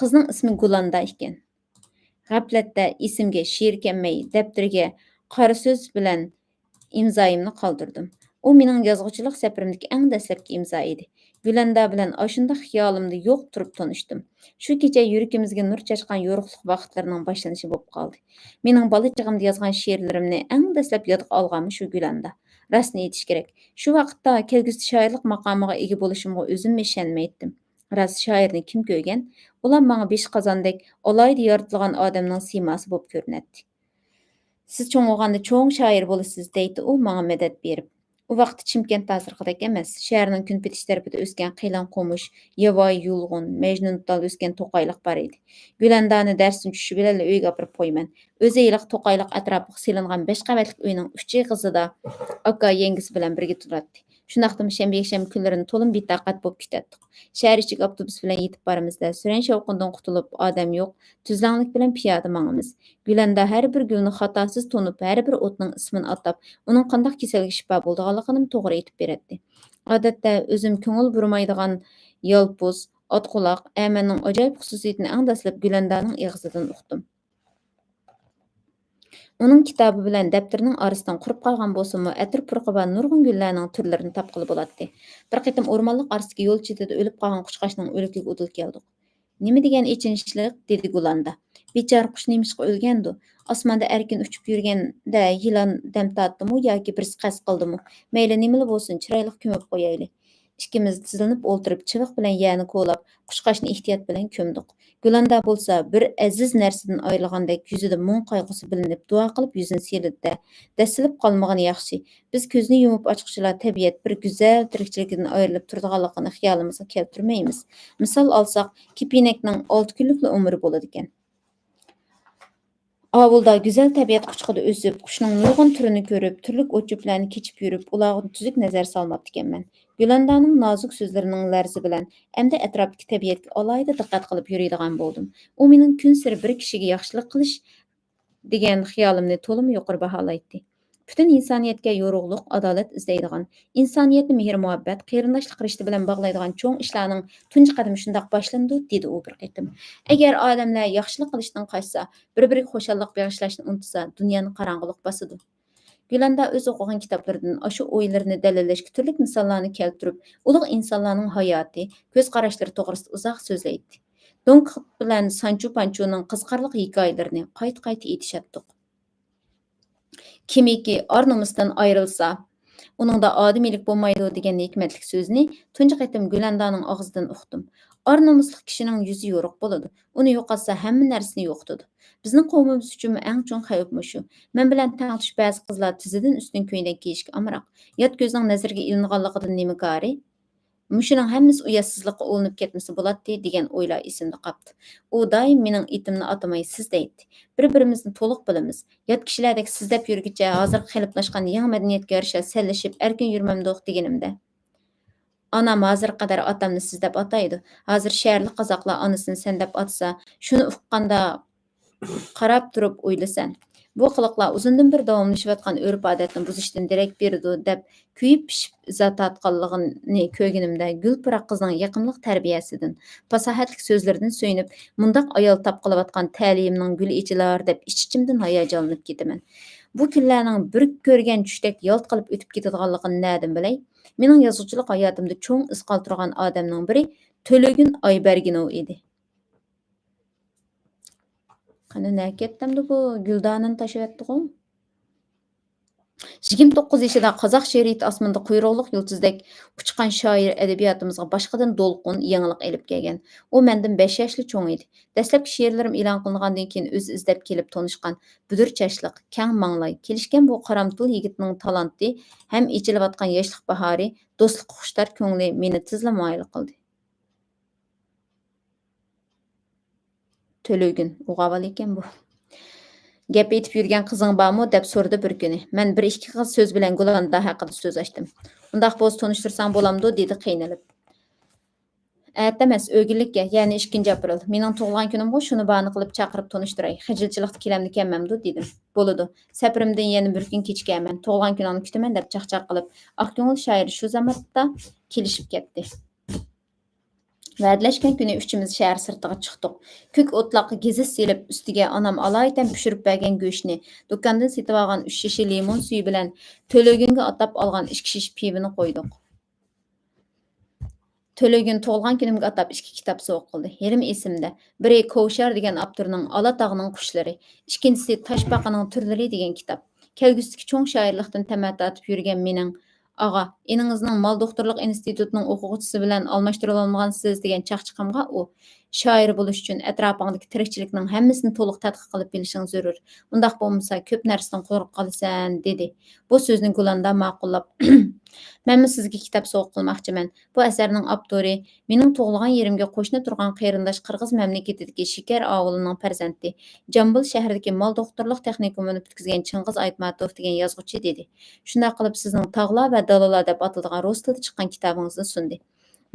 قىزنىڭ ئىسمى گۈلاندا ئىكەن. غەپلەتتە ئېسىمگە شېئىر كەلمەي، دەپتىرگە قارا سۆز بىلەن ئىمزايىمنى قالدۇردۇم. ئۇ مېنىڭ يازغۇچىلىق سەپىرىمدىكى ئەڭ دەسلەپكى ئىمزا ئىدى. گۈلەندا بىلەن ئاشۇنداق خىيالىمدا يوق تۇرۇپ تونۇشتۇم. شۇ كېچە يۈرىكىمىزگە نۇر چاچقان يورۇقلۇق ۋاقىتلىرىنىڭ باشلىنىشى بولۇپ قالدى. مېنىڭ بالا چېغىمدا يازغان شېئىرلىرىمنى ئەڭ دەسلەپ يادقا ئالغانمۇ شۇ گۈلەندا. راستىنى ئېيتىش كېرەك، شۇ ۋاقىتتا كەلگۈسىدە شائىرلىق ماقامىغا ئىگە بولۇشۇمغا ئۆزۈممۇ ئىشەنمەيتتىم. راست، شائىرنى كىم كۆرگەن؟ ئۇلار ماڭا بېشى قازاندەك ئالاھىدە يارىتىلغان ئادەمنىڭ سىيماسى بولۇپ كۆرۈنەتتى. سىز چوڭ بولغاندا چوڭ شائىر بولىسىز، دەيتتى ئۇ ماڭا مەدەت بېرىپ. ئۇ ۋاقىتتا چىمكەنت ھازىرقىدەك ئەمەس. شەھەرنىڭ كۈنپېتىش تەرىپىدە ئۆسكەن قېلىن قومۇش، ياۋايى يۇلغۇن، مەجنۇن دۇتال ئۆسكەن توقايلىق بار ئىدى. گۈلەندانى دەرستىن چۈشۈشى بىلەنلا ئۆيگە ئاپىرىپ قويىمەن. ئۆزى ھېلىقى توقايلىق ئەتراپىغا سېلىنغان بەش قەۋەتلىك ئۆينىڭ ئۈچ ئېغىزىدا ئاكا، يەڭگىسى بىلەن بىرگە تۇراتتى. شۇنداقتىمۇ شەنبە، يەكشەنبە كۈنلىرىنى تولىمۇ بىتاقەت بولۇپ كېتەتتۇق. شەھەر ئىچىگە ئاپتوبۇس بىلەن يېتىپ بارىمىز-دە، سۈرەن شاۋقۇندىن قۇتۇلۇپ، ئادەم يوق، تۈزلەڭلىك بىلەن پىيادە ماڭىمىز. گۈلەندا ھەر بىر گۈلنى خاتاسىز تونۇپ، ھەر بىر ئوتنىڭ ئىسمىنى ئاتاپ، ئۇنىڭ قانداق كېسەلگە شىپا بولىدىغانلىقىنىمۇ توغرا ئېيتىپ بېرەتتى. ئادەتتە ئۆزۈم كۆڭۈل بۇرىمايدىغان يالپۇز، ئاتقۇلاق، ئەمەننىڭ ئاجايىپ خۇسۇسىيىتىنى ئەڭ دەسلەپ گۈلەندانىڭ ئېغىزىدىن ئۇقتۇم. ئۇنىڭ كىتابى بىلەن دەپتىرىنىڭ ئارىسىدىن قۇرۇپ قالغان بولسىمۇ، ئەتىر پۇرىقى بار نۇرغۇن گۈللەرنىڭ تۈرلىرىنى تاپقىلى بولاتتى. بىر قېتىم ئورمانلىق ئارىسىدىكى يول چېتىدە ئۆلۈپ قالغان قۇشقاچنىڭ ئۆلۈكىگە ئۇدۇل كەلدۇق. «نېمە دېگەن ئېچىنىشلىق!» دېدى گۇلاندا. «بىچارە قۇش نېمىشقا ئۆلگەندۇ؟ ئاسماندا ئەركىن ئۇچۇپ يۈرگەندە يىلان دەم تارتتىمۇ ياكى بىرسى قەست قىلدىمۇ؟ مەيلى نېمىلا بولسۇن، چىرايلىق كۆمۈپ قويايلى.» ئىككىمىز تىزلىنىپ ئولتۇرۇپ، چىۋىق بىلەن يەرنى كولاپ، قۇشقاچنى ئېھتىيات بىلەن كۆمدۇق. گۈلەندا بولسا بىر ئەزىز نەرسىدىن ئايرىلغاندەك يۈزىدە مۇڭ قايغۇسى بىلىنىپ، دۇئا قىلىپ يۈزىنى سىيلىدى-دە، دەسسىلىپ قالمىغىنى ياخشى. بىز كۆزنى يۇمۇپ ئاچقۇچىلا تەبىئەت بىر گۈزەل تىرىكچىلىكىدىن ئايرىلىپ تۇرىدىغانلىقىنى خىيالىمىزغا كەلتۈرمەيمىز. مىسال ئالساق، كېپىنەكنىڭ ئالتە كۈنلۈكلا ئۆمرى بولىدىكەن. ئاۋۇلدا گۈزەل تەبىئەت قۇچىقىدا ئۆسۈپ، قۇشنىڭ نۇرغۇن تۈرىنى كۆرۈپ، تۈرلۈك ئوت-چۆپلەرنى كېچىپ يۈرۈپ، ئۇلارغا تۈزۈك نەزەر سالماپتىكەنمەن. گۈلەندانىڭ نازۇك سۆزلىرىنىڭ لەرزى بىلەن ئەمدى ئەتراپتىكى تەبىئەتكە ئالاھىدە دىققەت قىلىپ يۈرىدىغان بولدۇم. ئۇ مېنىڭ كۈنسېرى بىر كىشىگە ياخشىلىق قىلىش دېگەن خىيالىمنى تولىمۇ يۇقىرى باھالايتتى. پۈتۈن ئىنسانىيەتكە يورۇقلۇق، ئادالەت ئىزدەيدىغان، ئىنسانىيەتنى مېھىر-مۇھەببەت، قېرىنداشلىق رىشتە بىلەن باغلايدىغان چوڭ ئىشلارنىڭ تۇنجى قەدىمى شۇنداق باشلىنىدۇ، دېدى ئۇ بىر قېتىم. ئەگەر ئادەملەر ياخشىلىق قىلىشتىن قاچسا، بىر-بىرىگە خۇشاللىق بېغىشلاشنى ئۇنتۇسا، دۇنيانى قاراڭغۇلۇق باسىدۇ. گۈلەندا ئۆزى ئوقۇغان كىتابلىرىدىن ئاشۇ ئويلىرىنى دەلىللەشكە تۈرلۈك مىساللارنى كەلتۈرۈپ، ئۇلۇغ ئىنسانلارنىڭ ھاياتى، كۆز قاراشلىرى توغرىسىدا ئۇزاق سۆزلەيتتى. دون كىخوت بىلەن سانچو پانچونىڭ قىزىقارلىق ھېكايىلىرىنى قايتا-قايتا ئېيتىشاتتۇق. «كىمكى ئار-نومۇستىن ئايرىلسا، ئۇنىڭدا ئادىمىيلىك بولمايدۇ» دېگەن ھېكمەتلىك سۆزنى تۇنجى قېتىم گۈلەندانىڭ ئاغزىدىن ئۇقتۇم. ئار-نومۇسلۇق كىشىنىڭ يۈزى يورۇق بولىدۇ. ئۇنى يوقاتسا، ھەممە نەرسىنى يوقىتىدۇ. بىزنىڭ قوۋمىمىز ئۈچۈنمۇ ئەڭ چوڭ خەۋپ مۇشۇ. مەن بىلەن تەڭتۇش بەزى قىزلار تىزىدىن ئۈستۈن كۆينەك كىيىشكە ئامراق. يات كۆزنىڭ نەزىرىگە ئىلىنغانلىقىدىن نېمە كارى؟ مۇشۇنىڭ ھەممىسى ئۇياتسىزلىققا ئۇلىنىپ كەتمىسە بولاتتى، دېگەن ئويلار ئېسىمدە قاپتۇ. ئۇ دائىم مېنىڭ ئېتىمنى ئاتىماي سىز دەيتتى. بىر-بىرىمىزنى تولۇق بىلىمىز. يات كىشىلەردەك سىز دەپ يۈرگۈچە، ھازىرقى قېلىپلاشقان يېڭى مەدەنىيەتكە يارىشا سەنلىشىپ ئەركىن يۈرمەمدۇق، دېگىنىمدە. ئانام ھازىرغا قەدەر ئاتامنى سىز دەپ ئاتايدۇ. ھازىر شەھەرلىك قازاقلار ئانىسىنى سەن دەپ ئاتىسا، شۇنى ئۇققاندا قاراپ تۇرۇپ ئويلىسەن. بۇ قىلىقلار ئۇزۇندىن بېرى داۋاملىشىۋاتقان ئۆرپ-ئادەتنى بۇزۇشتىن دېرەك بېرىدۇ، دەپ كۆيۈپ پىشىپ ئىزا تارتقانلىقىنى كۆرگىنىمدە، گۈلپۇراق قىزنىڭ يېقىملىق تەربىيەسىدىن، پاساھەتلىك سۆزلىرىدىن سۆيۈنۈپ، مۇنداق ئايال تاپقىلىۋاتقان تەلىيىمنىڭ گۈلى ئېچىلار، دەپ ئىچ-ئىچىمدىن ھاياجانلىنىپ كېتىمەن. بۇ كۈنلەرنىڭ بىر كۆرگەن چۈشتەك يالت قىلىپ ئۆتۈپ كېتىدىغانلىقىنى نەدىن بىلەي؟ مېنىڭ يازغۇچىلىق ھاياتىمدا چوڭ ئىز قالدۇرغان ئادەمنىڭ بىرى تۆلىگۈن ئايبەرگىنوۋ ئىدى. قېنى، نەگە كەتتى ئەمدى بۇ؟ گۈلدانىنى تاشلىۋەتتىغۇ. يىگىرمە توققۇز يېشىدا قازاق شېئىرىيىتى ئاسمىنىدا قۇيرۇقلۇق يۇلتۇزدەك ئۇچقان شائىر ئەدەبىياتىمىزغا باشقىدىن دولقۇن يېڭىلىق ئېلىپ كەلگەن. ئۇ مەندىن بەش ياشلا چوڭ ئىدى. دەسلەپكى شېئىرلىرىم ئېلان قىلىنغاندىن كېيىن ئۆزى ئىزدەپ كېلىپ تونۇشقان، بۈدۈر چاچلىق، كەڭ ماڭلاي، كېلىشكەن بۇ قارامتۇل يىگىتنىڭ تالانتى ھەم ئېچىلىۋاتقان ياشلىق باھارى، دوستلۇققا خۇشتار كۆڭلى مېنى تېزلا مايىل قىلدى. تۆلۆگۈن ئوغۇۋالىكەن بۇ. «گەپ ئېيتىپ يۈرگەن قىزىڭ بارمۇ؟» دەپ سورىدى بىر كۈنى. مەن بىر ئىككى قىز سۆز بىلەن گۇلاندا ھەققىدە سۆز ئاچتىم. «ئۇنداق بولسا تونۇشتۇرساڭ بولامدۇ؟» دېدى قىينىلىپ. «ئەتە ئەمەس، ئۆگۈنلۈككە، يەنى ئىككىنچى ئاپرېل. مېنىڭ تۇغۇلغان كۈنۈمغۇ، شۇنى باھانە قىلىپ چاقىرىپ تونۇشتۇراي. خىجىلچىلىقتا كېلەمدۇ كەلمەمدۇ؟» دېدىم. «بولىدۇ. سەپىرىمدىن يەنە بىر كۈن كېچىكەرمەن. تۇغۇلغان كۈنۈڭنى كۈتىمەن» دەپ چاقچاق قىلىپ، ئاقكۆڭۈل شائىر شۇ زاماندا كېلىشىپ كەتتى. ۋەدىلەشكەن كۈنى ئۈچىمىز شەھەر سىرتىغا چىقتۇق. كۆك ئوتلاققا گېزىت سېلىپ، ئۈستىگە ئانام ئالايىتەن پىشۇرۇپ بەرگەن گۆشنى، دۇكاندىن سېتىۋالغان ئۈچ شېشە لىمون سۈيى بىلەن تۆلۆگۈنگە ئاتاپ ئالغان ئىككى شېشە پىۋىنى قويدۇق. تۆلۆگۈن تۇغۇلغان كۈنۈمگە ئاتاپ ئىككى كىتاب سوۋغا قىلدى. ھېلىمۇ ئېسىمدە. بىرى كوۋشار دېگەن ئاپتورنىڭ «ئالاتاغنىڭ قۇشلىرى»، ئىككىنچىسى «تاشپاقىنىڭ تۈرلىرى» دېگەن كىتاب. كەلگۈسىدىكى چوڭ شائىرلىقتىن تەمە تارتىپ يۈرگەن مېنىڭ «ئاغا، ئىنىڭىزنىڭ مال دوختۇرلۇق ئىنستىتۇتىنىڭ ئوقۇغۇچىسى بىلەن ئالماشتۇرۇۋالمىغانسىز» دېگەن چاقچىقىمغا ئۇ، «شائىر بولۇش ئۈچۈن ئەتراپىڭدىكى تىرىكچىلىكنىڭ ھەممىسىنى تولۇق تەتقىق قىلىپ بىلىشىڭ زۆرۈر. ئۇنداق بولمىسا، كۆپ نەرسىدىن قۇرۇق قالىسەن» دېدى. بۇ سۆزنى گۇلاندا ماقۇللاپ، «مەنمۇ سىزگە كىتاب سوۋغا قىلماقچىمەن. بۇ ئەسەرنىڭ ئاپتورى مېنىڭ تۇغۇلغان يېرىمگە قوشنا تۇرغان قېرىنداش قىرغىز مەملىكىتىدىكى شېكەر ئاۋۇلىنىڭ پەرزەنتى، جامبۇل شەھىرىدىكى مال دوختۇرلۇق تېخنىكومىنى پۈتكۈزگەن چىڭغىز ئايتماتوف دېگەن يازغۇچى» دېدى. شۇنداق قىلىپ سىزنىڭ «تاغلار ۋە دالىلار» دەپ ئاتىلىدىغان رۇس تىلىدا چىققان كىتابىڭىزنى سۇندى.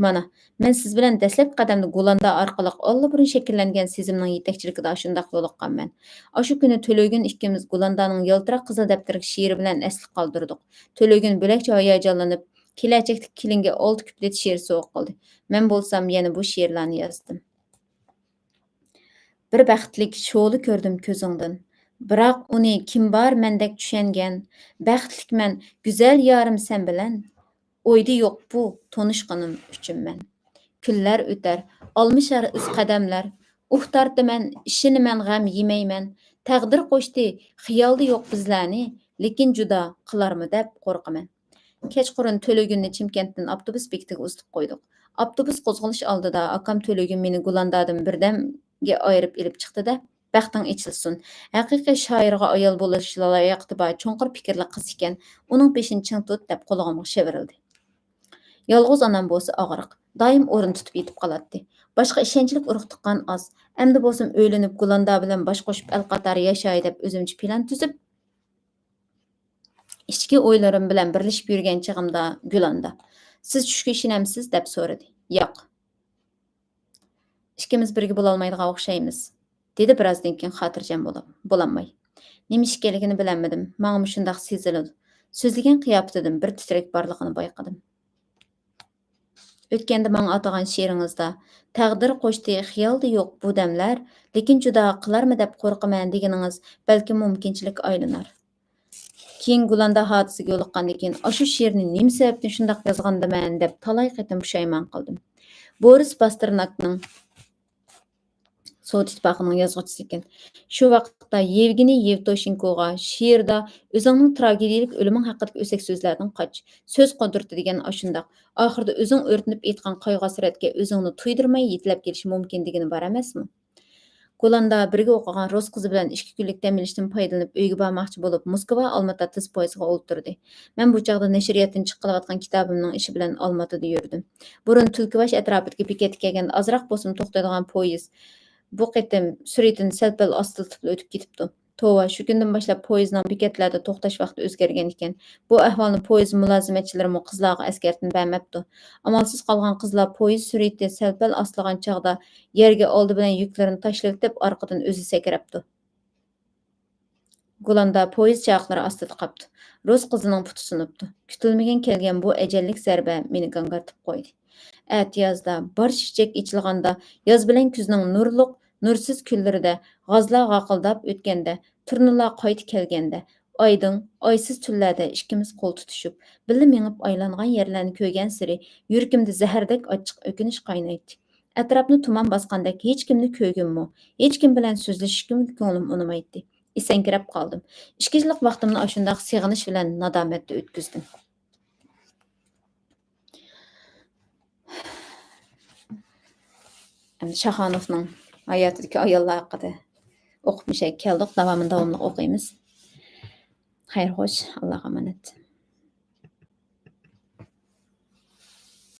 مانا، مەن سىز بىلەن دەسلەپكى قەدەمدە گۇلاندا ئارقىلىق ئاللىبۇرۇن شەكىللەنگەن سېزىمنىڭ يېتەكچىلىكىدە ئاشۇنداق يولۇققانمەن. ئاشۇ كۈنى تۆلۆگۈن ئىككىمىز گۇلاندانىڭ يالتىراق قىزىل دەپتىرىگە شېئىرى بىلەن ئەسلىكە قالدۇردۇق. تۆلۆگۈن بۆلەكچە ھاياجانلىنىپ، كېلەچەكتىكى كېلىنگە ئالتە كۇپلېت شېئىر سوۋغا قىلدى. مەن بولسام يەنە بۇ شېئىرلارنى يازدىم. بىر بەختلىك شولا كۆردۈم كۆزۈڭدىن. بىراق ئۇنى كىم بار مەندەك چۈشەنگەن؟ بەختلىكمەن، گۈزەل يارىم سەن بىلەن. ئويدا يوق بۇ تونۇشقىنىم ئۈچۈن مەن. كۈنلەر ئۆتەر، ئالمىشار ئىز قەدەملەر. ئۇھ تارتىمەن، ئىشىنىمەن غەم يېمەيمەن. تەقدىر قوشتى خىيالدا يوق بىزلەرنى، لېكىن جۇدا قىلارمۇ دەپ قورقىمەن. كەچقۇرۇن تۆلۆگۈننى چىمكەنتتىن ئاپتوبۇس بېكىتىگە ئۇزىتىپ قويدۇق. ئاپتوبۇس قوزغىلىش ئالدىدا ئاكام تۆلۆگۈن مېنى گۇلاندادىن بىردەمگە ئايرىپ ئېلىپ چىقتى-دە، «بەختىڭ ئېچىلسۇن. ھەقىقىي شائىرغا ئايال بولۇش لاياقىتى بار چوڭقۇر پىكىرلىك قىز ئىكەن. ئۇنىڭ بېشىنى چىڭ تۇت» دەپ قولىغىمغا شىۋىرلىدى. يالغۇز ئانام بولسا ئاغرىق، دائىم ئورۇن تۇتۇپ يېتىپ قالاتتى. باشقا ئىشەنچلىك ئۇرۇق-تۇغقان ئاز. ئەمدى بولسام ئۆيلىنىپ گۇلاندا بىلەن باش قوشۇپ ئەل قاتارى ياشاي دەپ ئۆزۈمچە پىلان تۈزۈپ، ئىچكى ئويلىرىم بىلەن بىرلىشىپ يۈرگەن چېغىمدا گۈلاندا، «سىز چۈشكە ئىشىنەمسىز؟» دەپ سورىدى. «ياق.» «ئىككىمىز بىرگە بولالمايدىغان ئوخشايمىز»، دېدى بىرازدىن كېيىن خاتىرجەم بولۇپ، بولالماي. نېمە ئىش ئىكەنلىكىنى بىلەلمىدىم. ماڭىمۇ شۇنداق سېزىلىدۇ. سۆزلىگەن قىياپىتىدىن بىر تىترەك بارلىقىنى بايقىدىم. ئۆتكەندە ماڭا ئاتىغان شېئىرىڭىزدا، «تەقدىر قوشتى خىيالدا يوق بۇ دەملەر، لېكىن جۇدا قىلارمۇ دەپ قورقىمەن» دېگىنىڭىز بەلكىم مۇمكىنچىلىككە ئايلىنار. كېيىن گۇلاندا ھادىسىگە يولۇققاندىن كېيىن، «ئاشۇ شېئىرنى نېمە سەۋەبتىن شۇنداق يازغاندىمەن؟» دەپ تالاي قېتىم پۇشايمان قىلدىم. بورىس پاستېرناكنىڭ سوۋېت ئىتتىپاقىنىڭ يازغۇچىسى ئىكەن. شۇ ۋاقىتتا يېۋگېنىي يېۋتوشېنكوغا شېئىردا «ئۆزۈڭنىڭ تراگېدىيەلىك ئۆلۈمۈڭ ھەققىدىكى ئۆسەك سۆزلەردىن قاچ. سۆز قۇدرىتى دېگەن ئاشۇنداق. ئاخىرىدا ئۆزۈڭ ئۆرتىنىپ ئېيتقان قايغۇ-ھەسرەتكە ئۆزۈڭنى تۇيدۇرماي يېتىلەپ كېلىشى مۇمكىن» دېگىنى بار ئەمەسمۇ؟ گۇلاندا بىرگە ئوقۇغان رۇس قىزى بىلەن ئىككى كۈنلۈك دەم ئېلىشتىن پايدىلىنىپ ئۆيگە بارماقچى بولۇپ، موسكۋا، ئالماتا تېز پويىزغا ئولتۇردى. مەن بۇ چاغدا نەشرىياتتىن چىققىلىۋاتقان كىتابىمنىڭ ئىشى بىلەن ئالماتىدا يۈردۈم. بۇرۇن تۈلكىباش ئەتراپىدىكى بېكەتكە كەلگەندە ئازراق بولسىمۇ توختايدىغان پويىز بۇ قېتىم سۈرئىتىنى سەل-پەل ئاستىلىتىپلا ئۆتۈپ كېتىپتۇ. توۋا، شۇ كۈندىن باشلاپ پويىزنىڭ بېكەتلەردە توختاش ۋاقتى ئۆزگەرگەن ئىكەن. بۇ ئەھۋالنى پويىز مۇلازىمەتچىلىرىمۇ قىزلارغا ئەسكەرتمە بەرمەپتۇ. ئامالسىز قالغان قىزلار پويىز سۈرئىتى سەل-پەل ئاستىلىغان چاغدا يەرگە ئالدى بىلەن يۈكلىرىنى تاشلىۋېتىپ، ئارقىدىن ئۆزى سەكرەپتۇ. گۇلاندا پويىز چاقلىرى ئاستىدا قاپتۇ. رۇس قىزىنىڭ پۇتى سۇنۇپتۇ. كۈتۈلمىگەن كەلگەن بۇ ئەجەللىك زەربە مېنى گاڭگىرىتىپ قويدى. ئەتىيازدا، بارچە چېچەك ئېچىلغاندا، ياز بىلەن كۈزنىڭ نۇرلۇق، نۇرسىز كۈنلىرىدە، غازلار غاقىلداپ ئۆتكەندە، تۇرنىلار قايتا كەلگەندە، ئايدىڭ، ئايسىز تۈنلەردە ئىككىمىز قول تۇتۇشۇپ، بىللە مېڭىپ ئايلانغان يەرلەرنى كۆرگەنسېرى، يۈرىكىمدە زەھەردەك ئاچچىق ئۆكۈنۈش قاينايتتى. ئەتراپنى تۇمان باسقاندەك، ھېچكىمنى كۆرگۈممۇ، ھېچكىم بىلەن سۆزلىشىشكىمۇ كۆڭلۈم ئۇنىمايتتى. ئېسەڭگىرەپ قالدىم. ئىككى يىللىق ۋاقتىمنى ئاشۇنداق سېغىنىش بىلەن نادامەتتە ئۆتكۈزدۈم. ئەمدى شاخانوفنىڭ ھاياتىدىكى ئاياللار ھەققىدە ئوقۇپ مۇشەگە كەلدۇق. داۋامىنى داۋاملىق ئوقۇيمىز. خەير خوش، ئاللاغا ئامانەت.